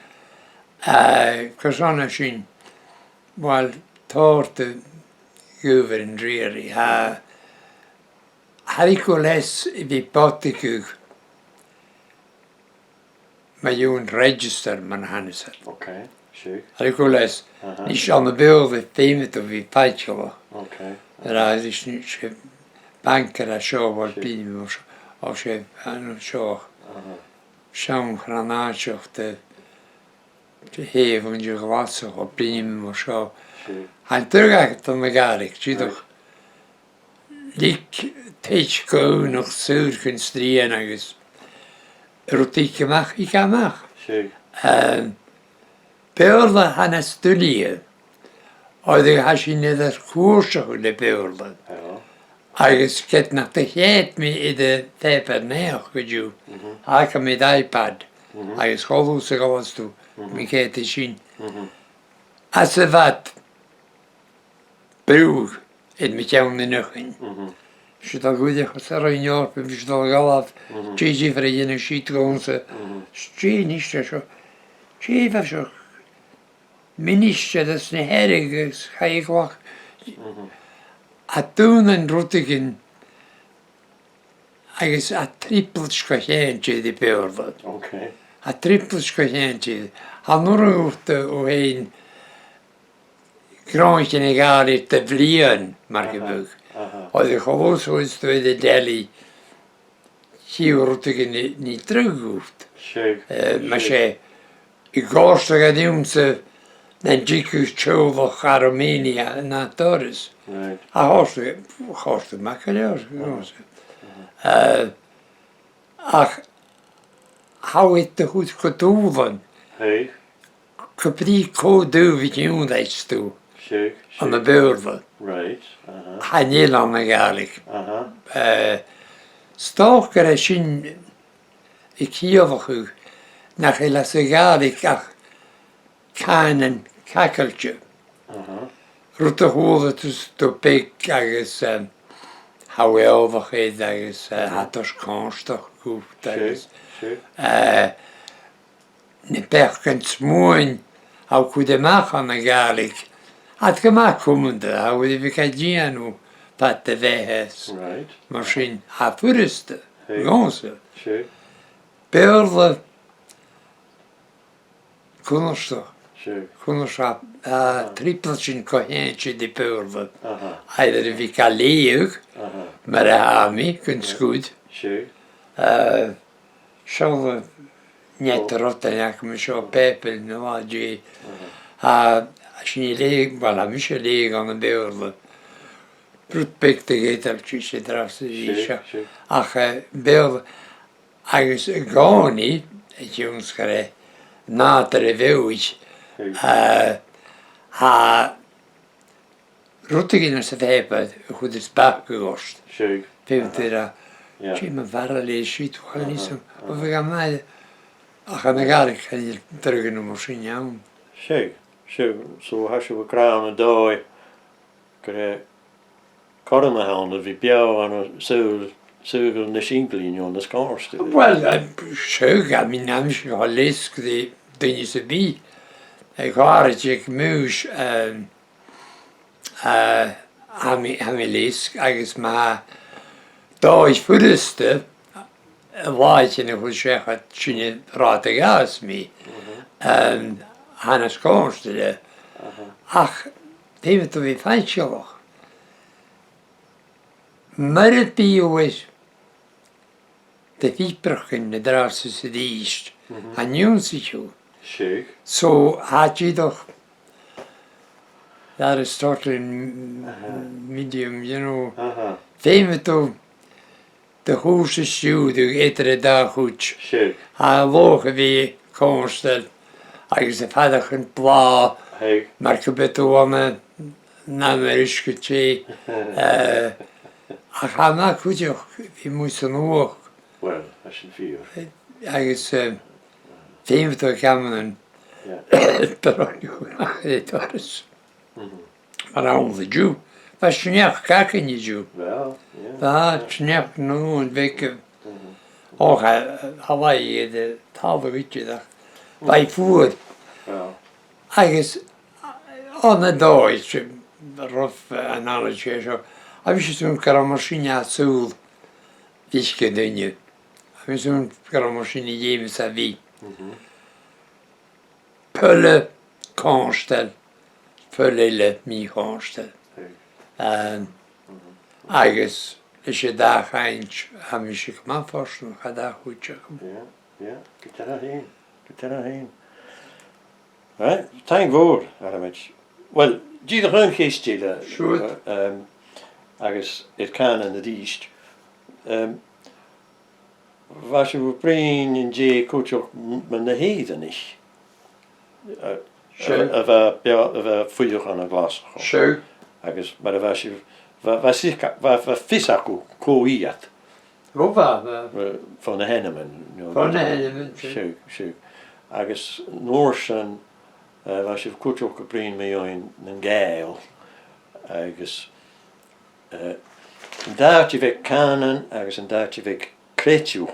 Eh, carson a tha sin? Uill, tòrr de dh'adhbharan, really. Tha, tha e gu leòr a bhith a' bodaigeadh mu dheidhinn register, mar a chanas iad. Okay, sure. Tha e gu leòr. Aha. Nis ann am Beurla, feumaidh tu bhith faiceallach. Okay. Ach nis, nis, 's e bancair a tha seo, uill, Sure. bidh mi mar seo, o, 's e, an seo. Aha. Seann chrann-àiteach de, de Shèibhean, de Ghlaschu, o, bidh mi mar seo. Sure. Tha an t-ùidh agad ann an Gàidhlig, dìreach. Right. Leig taic gu aonach saor chun slighe agus rud a thig a-mach, thig e a-mach. Sure. Ehm, Beurla, tha e nas duilghe, oir tha sinn air ar cuairteachadh le Beurla. Yeah. Agus ged nach do cheart mi air a' phàipear-naidheachd an-diugh, Mhm. tha agam air iPad, Mhm. agus cho luath 's a ghabhas tu, Mhm. mi ceart an sin. Mhm. Às a' bhad, brùth air mo cheann an-diugh. Mhm. 'S e dol gu deach sa Roinn Eòrpa, bha mise a' dol a dh'fhalbh, Mhm. dè an diofar a dhèanadh siud dhòmhsa, Mhm. 's dè a-nis a tha seo, dè bha seo, ministear às na Hearadh agus chaidh a ghlach. Mhm. Tha daonnan rudeigin agus tha trioblaid co-cheangailte ri Beurla. Okay. Tha trioblaid co-cheangailte. Tha an urra dhut thu fhèin gnothaichean a ghabhail air do bhliadhna, mar gum Aha, biodh. aha. Oir cho luath 's a bhios tu air an telly, chì thu rudeigin a nì, nì dragh dhut. Seadh, Eh, mas seadh. e, i gcòrdadh e riumsa nan tigeadh teaghlach à Romania an ath dhoras. Right. A chòrdadh, chòrdadh e math gu leòr, Mhm. dhòmhsa. Mhm. Eh, ach tha thu air do chur gu dùbhlan. Hey. Gu brith cò dubh a dh'ionnsaich thu Seadh, ann am seadh. Beurla. Right, aha. Chan eil ann an Gàidhlig. Aha. Eh, 's dòcha gur e sin a' ciallachadh nach eil anns a' Ghàidhlig ach cànan cagailte. Aha. Rud a chuala tu 's tu beag agus, em, tha thu eòlach air agus, eh, tha e a' toirt comhfhurtachd dhut Seadh, agus, seadh. eh, na beachdan smuain a tha a' cur a-mach ann an Gàidhlig, tha iad gu math cumanta, tha thu air a bhith ga dhèanamh fad do bheatha. Right. Mar sin, tha e furasta, Hey. dhòmhsa. Seadh. Beurla, cunnartach. Seadh. Cunnartach, tha, tha Aha. trioblaid sin co-cheangailte ri Beurla. Aha. Eadar a bhith ga leughadh, Aha. mar a tha mi, gun Yeah. sgur. Seadh. Eh, seall an nead Oh. rud a th' agam an seo, pàipear na latha dè. Aha. Tha sinn a' leughadh, uill, tha mise a' leughadh ann am Beurla. Rud beag de dh'eadailtis an-dràsta 's Seadh, seo. seadh. Ach, eh, Beurla, agus an-còmhnaidh, a chionn 's gur e nàdar a bh' ann, Hey. eh, tha rudeigin anns a' phàipear a chuireas bacadh ort. Seadh. Feumaidh tu a ràdh, Yeah. dè mar a bha e a-nis, siud, chan eil fhios agam, Aha, aha. bha e math, ach ann an Gàidhlig chan eil dragh no mar sin ann. Seadh, seadh, so tha sibh ag ràdh an dòigh gur e cothrom a th' ann a bhith beò ann an saoghal, saoghal nas singile no nas cofhurtaile. Uill, eh, seadh, I mean, tha mise cho leisg ri duine sam bith. Eh, a chàirdean aig muis, eh, eh, tha mi, tha mi leisg, agus ma tha dòigh furasta, a' bhlàthachan a chur seachad, sin an rathad a ghabhas mi. Em, tha e nas cofhurtaile. Ach, feumaidh tu bhith faiceallach. Mura bi thu air do phìobrachadh an-dràsta 's a-rithist, an ionnsaich thu. Seadh. So, tha e dìreach Aristotle medium, you know. Feumaidh tu do chùrsa stiùiridh eadar an dà chuid. Seadh. Tha e làidir a bhith cofhurtail agus a' faireachdainn blàth, mar gum biodh tu ann an, ann an uisge teth. Eh, ach tha e math cuideachd a bhith a-muigh san fhuachd. Uill, tha sin fìor. Agus, eh, feumaidh tu a' cheann an, yeah, do roinn thu a-mach air an doras. Mar a tha an-diugh. Bha sneachd againn an-diugh. Well, yeah. Bha sneachd no an bheice. Och, a, a, a bha e de talamh idir ach bha e fuar. Well. Agus, ann an dòigh, 's e rough analogy a tha seo, a bhios sinn a' smaoineachadh gur ann mar sin a tha sùil mhic an duine. A bhios sinn a' smaoineachadh gur ann mar sin a dh'fheumas a bhith. Peile cofhurtail, peile eile mì-chofhurtail. Em, agus leis an dà chainnt, tha mise gu math fortanach, tha dà chuid agam. Yeah, yeah, gu dearbh fhèin, gu dearbh fhèin. Right, taing mhòr, Diarmad. Uill, dìreach aon cheist eile. Siuthad. Em, agus air cànan a-rithist. Em, Bha sibh a' bruidhinn an-dè cuideachd mu na h-Èireannaich, a, a, a bha, a bha a' fuireach ann an Glaschu. Agus mar a bha sibh, bha, bha fios aca-, bha, bha fios agaibh cò iad. Ò, bha, bha. Eh, bho na h-ainmean, no. Bho na h-ainmean, sure. Sure, sure. Agus an uair sin, eh, bha sibh cuideachd a' bruidhinn mu dheidhinn nan Gàidheal, agus, eh, an t-àite a bh' aig cànan agus an t-àite a bh' aig creideamh.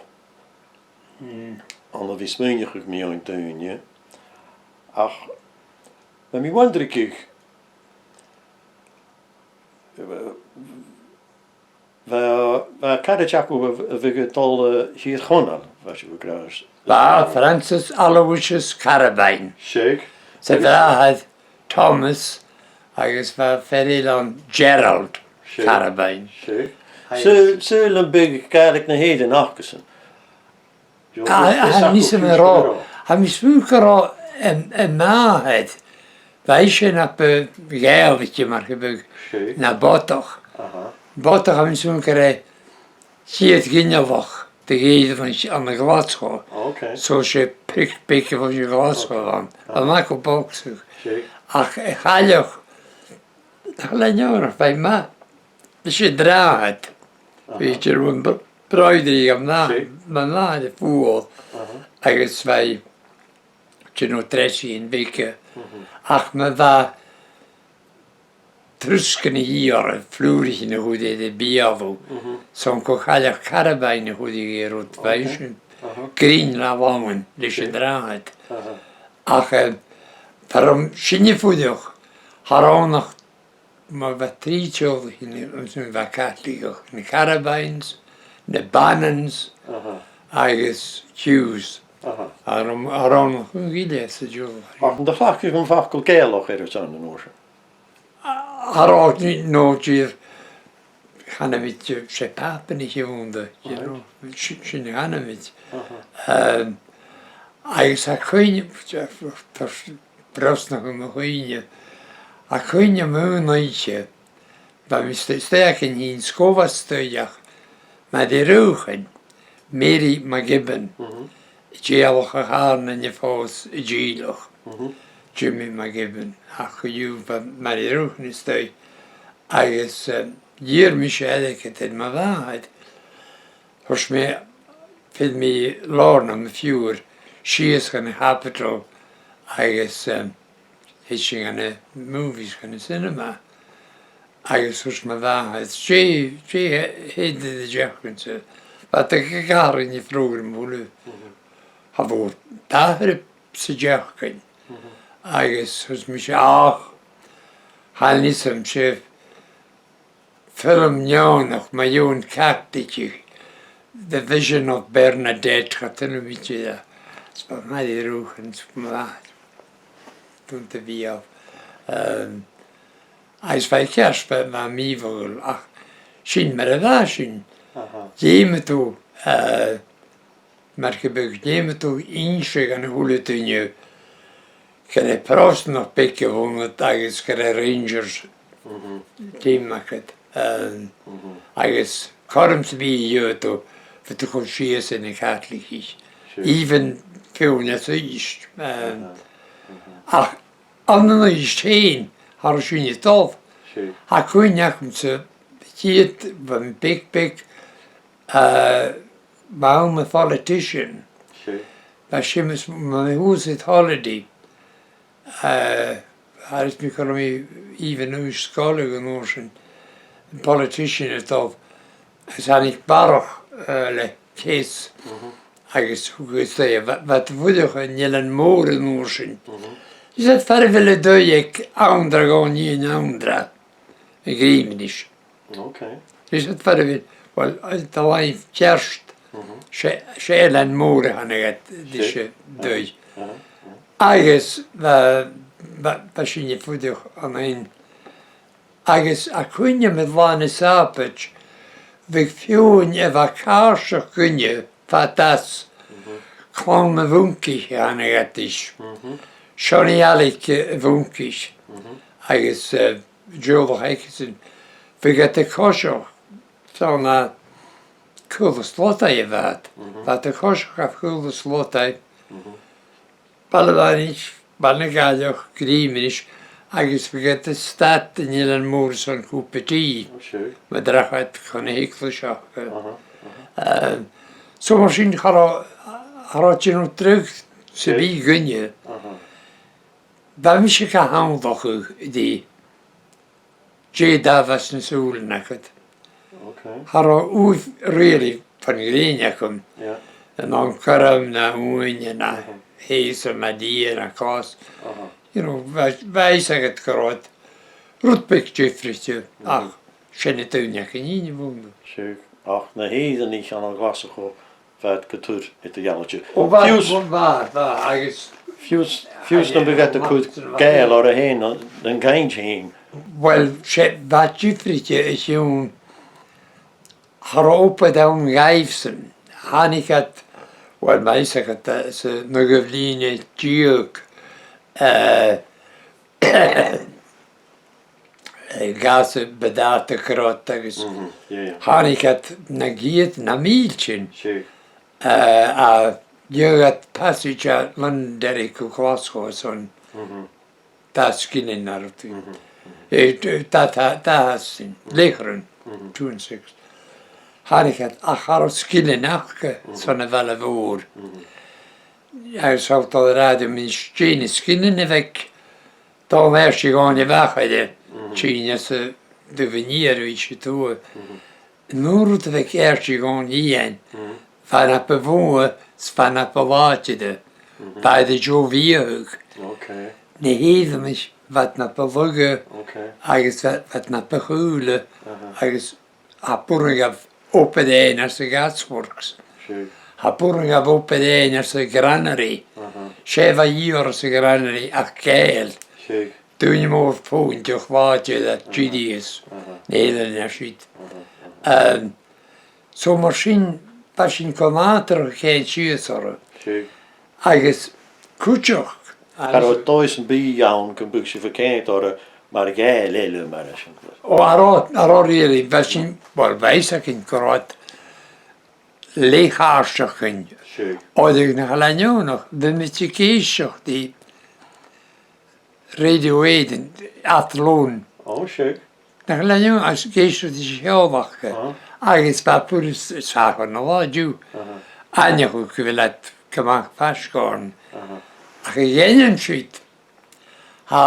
Mm. Ann a bhith a' smaoineachadh mu dheidhinn daoine. Ach, bha mi a' wonderigeadh, eh, bha, bha caraid agaibh a bh-, a bhiodh a' dol a Thìr Chonaill, bha sibh ag ràdh. Bha, Francis Aloysius Carabine. Seadh. 'S a bhràthair Thomas agus bha fear eile ann Gerald Carabine. Seadh. Saoil, saoil am biodh Gàidhlig na h-Èireann acasan? Tha, tha, tha mise ag ràdh, tha mise ag ràdh, em, am màthair, bha i sin na bu Ghàidhealaiche mar gum biodh, na Bodach. Bodach, tha mise ag ràdh gur e a' chiad ghinealach de dh'Èireannaich ann an Glaschu. So 's e prick beag a bh' ann an Glaschu a bh' ann. Bha e math gu bogsa. Ach a' chailleach, tha e leantainn, bha e math leis an dràsta. Bha e ag ràdh am br-, bràthair a bh' ann, mo mhàthair a' fuaigheal, agus bha e, you know, treasaidhean bheaga. Ach ma bha trusgan a dhìth oirre, flùraichean a chuireadh e air a beulaibh, 's ann gu cailleach Carabine a chuireadh e an rud, bha sin grinn na làmhan leis an dràsta. Ach, eh, far an robh sinne a' fuireach, cha robh ann ach, ma bha trì teaghlaichean, an sin bha Caitligeach, na Carabines, na Bannons, agus Hughes. Cha robh, cha robh ann ach aon gille sa teaghlach. Ach an do chleachd sibh am facal Gàidhealach air an son an uair sin? Cha robh, no, dìreach, chanamaid, eh, 's e Pàipeanaich a bh' annta, you know, si-, sin a chanamaid. Em, agus tha cuimhne, tha brosnachadh mo chuimhne, tha cuimhne agam aon oidhche, bha mi a-staigh, a-staigh againn fhìn, 's cò bha a-staigh ach Màiri Rùchain, Mary McGibbon, dèidh a chàrn a dh'fhàs a' dìleas, Jimmy McGibbon, ach co-dhiù bha Màiri Rùchain a-staigh, agus, eh, dh'iarr mise airgead air mo mhàthair, thuirt mi, fhuair mi làrna mo phiuthar sìos chun a' Chaibideil agus, eh, thèid sinn gu na movies, gu na cinema. Agus thuirt mo mhàthair, dè, dè tha iad a' dèanamh an seo? Bha iad a' gàrradh na prògram uile. Cha mhòr dà thriop san t-seachdain. Agus thuirt mise, ach, chan eil fhios agam, 's e film neònach mu dheidhinn Caitligeach The Vision of Bernadette, cha tuig mi dè, 's b' e Màiri Ruadh an t-ainm a bh' air. Dùnta bhiodh. Um, agus bha i ceart, bha, bha i mì-mhodhail, ach sin mar a bha sinn. Aha. Dh'fheumadh tu, eh, mar gum biodh, dh'fheumadh tu innse dhan a h-uile duine gur e Pròstanach beag a bh' annad agus gur e Rangers Mhm. team agad. Um, Mhm. agus cothrom sam bith a gheibheadh tu, bhiodh tu a' cur sìos air na Caitligich. Sure. Even feadhainn às Uibhist. Um, Aha. Mhm. ach ann an Uibhist fhèin, cha robh sinne a' dol. Sure. Tha cuimhne agamsa, a' chiad, bha mi beag, beag, eh, bha ann am politician. Sure. Bha Seumas, bha mi shuas aig Hollody. Eh, agus mi, cha robh mi even Uibhist-sgoile aig an uair sin, politician a' dol. Agus thàinig barrachd, eh, le case. Mhm. Agus thuirt e, bha, bha iad a' fuireach an Eilean Mòr an uair sin. Mhm. Is iad far a bheil an taigh aig Anndra Dhòmhnaill Anndra, a' Ghrìomainnis. Ok. Is iad far a bheil, well, eh, tha làmh ceart, Mhm. 's e, 's e Eilean Mòr a th' ann an taigh, 's e Sure. taigh. Aha, aha. Agus bha, bha, bha sinne a' fuireach ann an Agus tha cuimhne agam air Là na Sàbaid, bhiodh feadhainn a bha càirdeach dhuinne, fad às Mhm. Clann a' Mhuncaich a thàinig iad ris. Mhm. Seonaidh Ailig a' Mhuncaich Mhm. agus, eh, Deòlach Eccleston. Bhiodh iad a' coiseachd, 's ann à Caolas Lodaidh a bha iad. Mhm. Bha iad a' coiseachd à Caolas Lodaidh. Mhm. Baile Mhanaich, Baile na Gàidhealtachd, Grìomainnis, agus bhiodh iad a' stad an Eilean Mòr airson cupa tì. Ò, sure. Ma dh'fhàgadh iad chun na h-eaglais aca. Aha, aha. Ehm, so mar sin cha robh, cha robh e a' dèanamh dragh sam bith dhuinne. Aha. Bha mise ga h-ionnsachadh ri dè d' fhaodadh na sùilean agad. Ok. Cha robh ùidh really fon ghrèin agam. Yeah. An ann gorm no uaine no Mhm. seusan ma dhìth no cos. Aha. You know, bha, bha fhios agad gu robh rud beag diofraichte, Mhm. ach 's e na daoine againn a bh' ann. Sure. Ach na h-Eileanaich ann an Glaschu, bha iad gu tur eadar-dhealaichte. Ò, bha, Fiù 's, bha, bha, agus fiù 's, fiù 's nam biodh iad a' cur Gàidheil orra fhèin, nan, nan cainnt fhèin. Well, 's e, bha e diofraichte a chionn, cha robh obair ann dhaibhsan. Thàinig iad, well, ma tha fhios agad, eh, sa, na bliadhnaichean-deug, eh, eh, gas a' bhuntàta gu robh iad agus Mhm, yeah, yeah. thàinig iad na ghead, na mìltean. Sure. Eh, a dh'iarr iad passage à Londonderry gu Glaschu airson Mhm. dà sgillinn no rudeigin. Mhm, mhm. Eh, d-, dà, dà, dà thastain, Mhm. leth-chrann, Mhm. two and six. Thàinig iad, ach cha robh sgillinn aca Mhm. son a' bhaile mhòr. Mhm. Agus tha thu a' dol air adhart, 's e na sgillinn a bh' aig Dòmhnall Àirsigh Dhòmhnaill a' Mhachaire, Mhm. tinn às a, do mhinistear a bha seo tuath. Mhm. An aon rud a bh' aig Àirsigh Dhòmhnaill Iain, Mhm. bha e na bu mhotha 's bha e na bu làidire, Mhm. bha e air a deagh bhiathadh. Ok. Na h-Eileanaich, bha iad na bu lugha Ok. agus bha, bha iad na bu chaoile Aha. agus Tha b' urrainn dhaibh obair fhaighinn airson gasworks. Sure. Tha b' urrainn dhaibh obair fhaighinn airson granary. Aha. 'S e a bha a dhìth orra sa ghranary ach Gàidheil. Sure. Daoine mòr fòghaineach làidir a Aha. dh'fheumadh Aha. na h-Eileanaich air siud. Aha, aha. Ehm, so mar sin, bha sinn gu nàdarrach a' coimhead sìos orra. Sure. Agus cuideachd, Cha robh dòigh sam bith ann gum biodh sibh a' coimhead orra mar Ghàidheil eile, mar eisimpleir. Ò, cha robh, cha robh really, bha sinn, well, bha fhios againn gu robh iad leth-chàirdeach dhuinn. Sure. Oir nach eil e neònach, bha mi ag èisteachd ri Radio Éireann, Athlone. Ò, sure. Nach eil e neònach, ag èisteachd ris an ceòl aca. Aha. Agus bha e furasta, 's e chun an latha an-diugh. Aha. Aithneachadh gu bheil iad gu math faisg oirnn. Aha. Ach a dh'aindeoin siud, tha,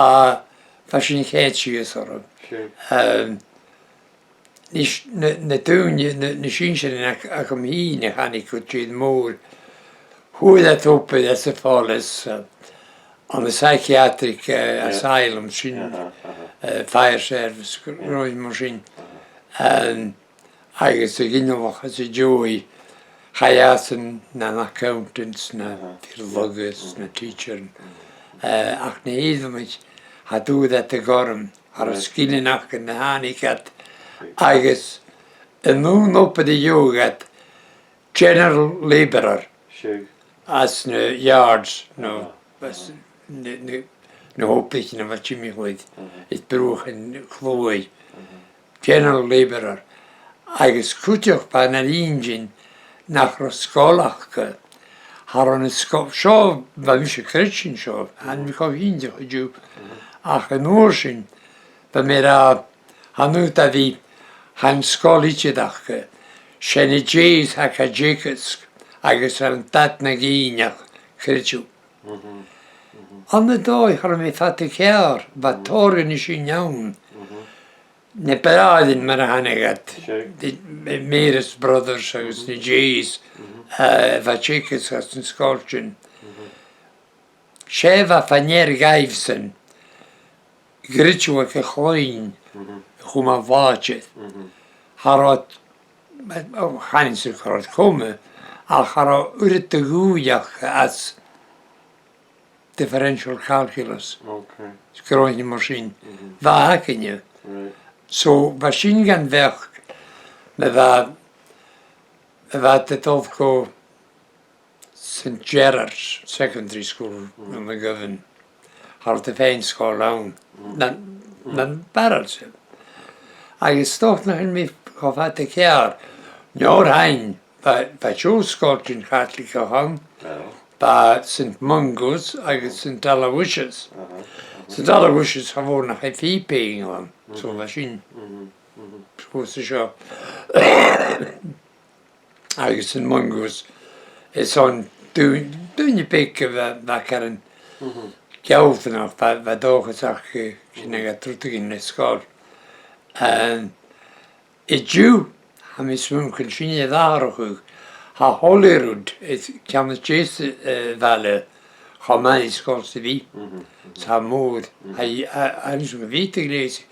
bha sinn a' coimhead sìos orra. Sure. Ehm, is na, na daoine, na, na sinnsirean ag, agam fhìn a thàinig gu tìr-mòr, fhuair iad obair anns a' phoileas, eh, ann an psychiatric, eh, Yeah. asylum sin, Aha, aha. eh, fire service, Yeah. rudan mar sin. Aha. Ehm, agus a' ginealach às an dèidh, Chaidh iadsan nan accountants, na fir-lagha, na teacher. Eh, ach na h-Eileanaich, cha d' fhuair iad a' ghairm, cha robh sgillinn aca na thàinig iad, agus an aon obair a gheibheadh iad, general labourer, às na yards, no, às na, na, na h-obraichean a bha timcheall air bruachan a' chluaidh. General labourer, agus cuideachd bha e na inntinn nach robh sgoil aca. Cha robh na sgo-, seo, bha mise a' creidsinn seo, chan eil mi cho cinnteach an-diugh, ach an uair sin, bha mi ag ràdh, chan eil dad a bhith, chan sgoil idir aca, 's e na Jays a tha gan teagasg, agus tha an dad na dhìnneach, chreideamh. Ann an dòigh, cha robh mi fada ceàrr, bha tòrr dhen sin ann. Na bràithrean mar a thàinig iad, the Meares Brothers agus na Jays, eh, bha teagasg anns an sgoil sin. 'S e bha fa-near dhaibhsan, greideamh aig a' chloinn, a chumail làidir. Cha robh, o, chan eil fhios agam cò ris a cha robh, ach cha robh uiread de dhùil aca às differential calculus. Okay. 'S gnothaichean mar sin. Bha againne. Right. So, bha sin gan bheachd, ma bha, ma bha iad a' dol gu St Gerard's Secondary School ann an Govan. Cha robh iad fhèin sgoil ann. Nan, nan barrailte. Agus 's dòcha nach eil mi cho fada ceàrr. An uair sin, bha, bha deagh sgoiltean Chaitligeach ann. Bha St Mungo's agus St Aloysius. St Aloysius, cha mhòr nach e fìor bheag ann. So bha sin. Shuas an seo. Agus St Mungo's, is ann daoine, daoine beag a bha, bha caran gealltanach, bha, bha dòchas aca, eh, sin agad rudeigin le sgoil. An-diugh, tha mi a' smaoineachadh gun sin a bharrachd, tha Holyrood, is ceann a deas, eh, bhaile, cho math ri sgoil 's a bhith. 'S tha mòr, tha, tha, tha, tha,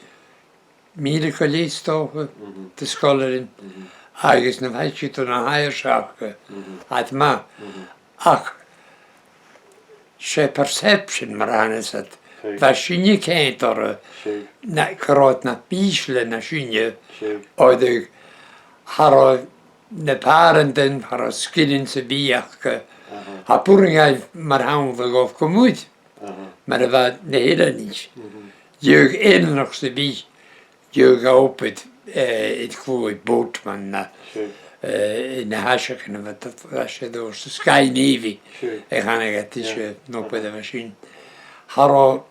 mìle gu leth 's dòcha de sgoilearan, agus nam faiceadh tu na h-aithris aca, tha iad math. Ach 's e perception mar a chanas iad. Bha sinne a' coimhead orra na, gun robh iad na b' ìsle na sinne, oir cha robh na pàrantan, cha robh sgillinn sam bith aca. Tha b' urrainn dhaibh mar shampla a dhol gu muir. Mar a bha na h-Eileanaich. Gheibheadh aon neach sam bith, gheibheadh e obair, eh, air a' chluaidh, boatman no, eh, na h-aiseagan a bha, bha iad a' dol, sa Sky Navy, a chanadh iad, 's e an obair a bha sin. Cha robh,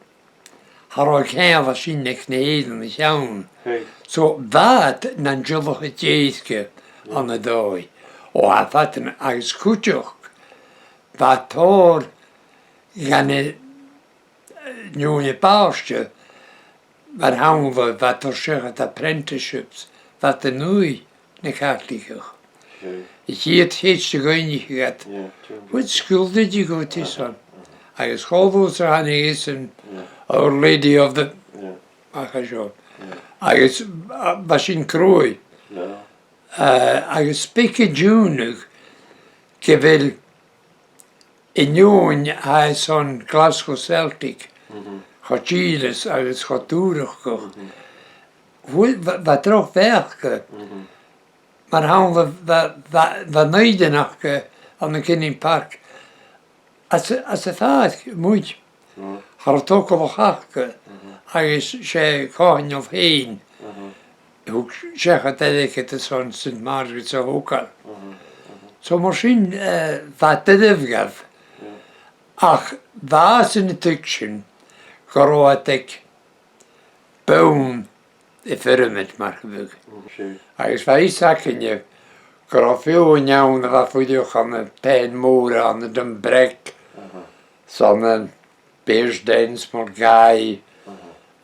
cha robh ceangal sin aig na h-Eileanaich ann. So, bha iad nan dealachadh deasgaidh ann an dòigh. O, tha fada, agus cuideachd, bha tòrr dha na, eh, daoine a b' àirde, mar shampla, bha iad a' toirt seachad apprenticeships, bha iad an aghaidh na Caitligeach. A' chiad cheist a dh'fhaighnich iad, "What school did you go to, son?" Agus cho luath 's a thàinig iadsan, "Our Lady of the," ach a seo. Agus, a, bha sin cruaidh. Eh, agus 's beag an t-iongnadh gu bheil an fheadhainn a tha airson Glasgow Celtic, cho dìleas agus cho dùrachdach. Bha, bha droch bheachd aca. Mar shampla, bha, bha, bha naoidhean aca ann an Kinnin Park. Às, às a' phàirc a-muigh. Cha robh togalach aca, agus 's e a' choitheanal fhèin a thug seachad airgead airson St Margaret's a thogail. So mar sin, eh, bha e doirbh dhaibh. Ach bha iadsan a' tuigsinn gun robh iad aig bonn a' phioramaid, mar gum biodh. Agus bha fhios againne gun robh feadhainn ann a bha a' fuireach ann am beatha mòr ann an Dumbreck, 's ann am Bearsdens, Mulgaigh,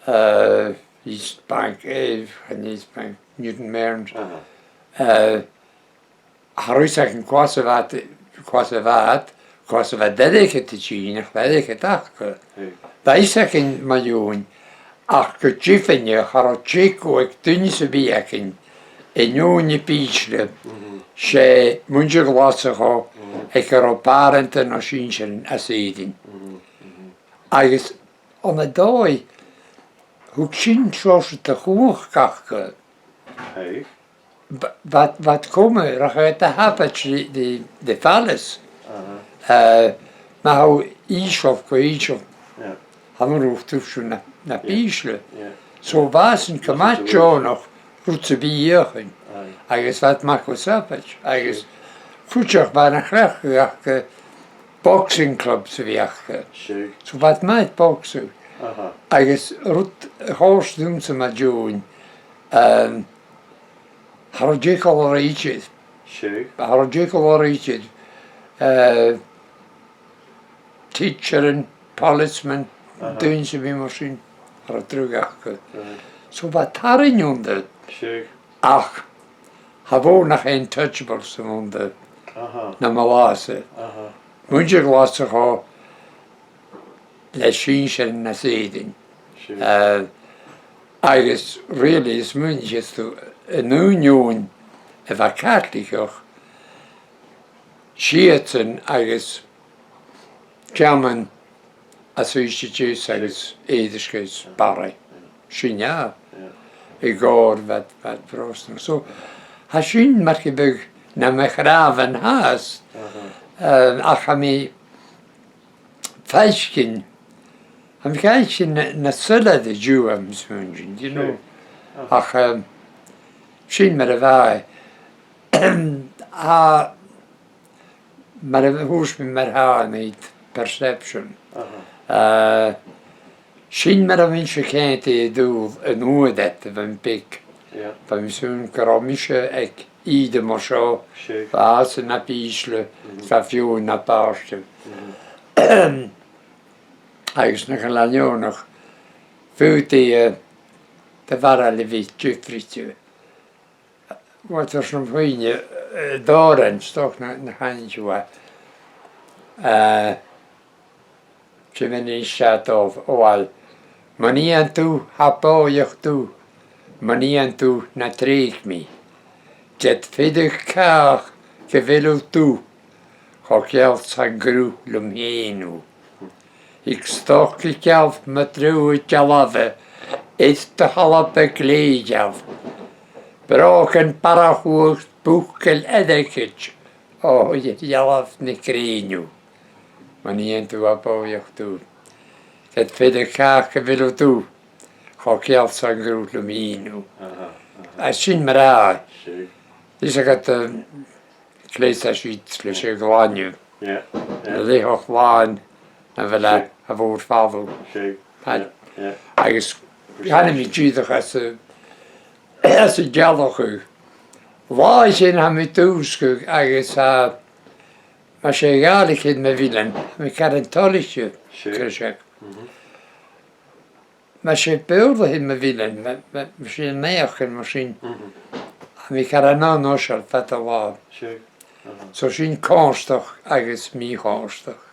eh, East Bank, eh, chan e East Bank, Newton Mearns. Eh, cha robh fhios againn cò às a bha iad, cò às a bha iad, cò às a bha an t-airgead a' tighinn, ach bha airgead aca. Bha fhios againn mu dheidhinn, ach gu deimhinne cha robh teagamh aig duine sam bith againn, an fheadhainn a b' ìsle, 'S e muinntir Ghlaschu aig an robh pàrantan no sinnsirean às Èirinn. Agus ann an dòigh, thug sin seòrsa de chumhachd aca. Bha, bha, bha iad coma, rachadh iad a shabaid ri, ri, ri fàileas. Eh, ma tha thu ìosal gu h-ìosal, chan urrainn dhut tòiseachadh na, na b' ìsle. So bha sin gu math deònach rud sam bith fheuchainn, agus bha iad math gu sabaid, agus cuideachd bha na chleachdadh aca, boxing clubs a bh' aca. So bha iad math air bogsa. Agus rud a chòrd riumsa mu dheidhinn, ehm, cha robh deagh-ghaol orra idir. Cha robh deagh-ghaol orra idir. Eh, tidsearan, policemen, daoine sam bith mar sin, cha robh dragh aca. So bha tarraing annta. Ach cha mhòr nach untouchables a bh' annta nam bheatha-sa. Muinntir Ghlaschu le sinnsirean às Èirinn. Eh, agus really, is mi a' smaoineachadh, an aon fheadhainn a bha Caitligeach, 's iadsan agus Gearmailtich às Uibhist a Deas agus Èirisgeigh is Barraigh. Sin e. I gcòir bha, bha Pròstanach. So, tha sin mar gum biodh nam chnàmhan fhathast, eh, ach tha mi a' faicinn, tha mi a' faicinn na, na soilleir an-diugh, tha mi a' smaoineachadh, you know. Ach, eh, sin mar a bha e. Tha mar a thuirt mi, mar a tha an aon perception. Eh, sin mar a bha mise a' coimhead air an t-saoghal an uair ud a bha mi beag. Bha mi a' smaoineachadh gun robh mise aig ìre mar seo, bha às an ath bhìsle, bha feadhainn na b' àirde. Agus nach eil e neònach, faodaidh, eh, do bharail a bhith diofraichte. Bhuel, tha sin fhèin, eh, dòrainn, 's dòcha nach, nach aithnicheas tu e. Eh, Jiminy Shadow, o uill. Mun fhiann thu, tha bòidheach thu, mun fhiann thu, na trèig mi. Ged feuch càch gu bheil thu dubh, cho geal 's an cruth leam fhèin thu. Thig stoc a' ghealbh mu dhruim dealbha, is do thalba glè gheal. Brògan barrachd uair buachaill airgid, o, air dhealbh na grèine thu. Mun fhiann thu, tha bòidheach thu. Ged feuch càch gu bheil thu dubh, cho geal 's an cruth leam fhèin thu. Agus sin mar a tha e. Is agad, um, cleas a siud leis a' ghlainne. An leth-ghlainne a bheil e a' mhòr-mhodh. Agus chan eil mi dìreach às a, às a' ghealach. Latha sin tha mi a' dùsgadh agus, uh, mas e Gàidhlig a th' ann mo mhillean, tha mi car toilichte, chreideadh. Mas e Beurla a th' ann mo mhillean, ma, ma, mas e naidheachdan mar sin, tha mi car an-fhoiseil fad an latha. So sin comhartachd agus mì-chomhartachd.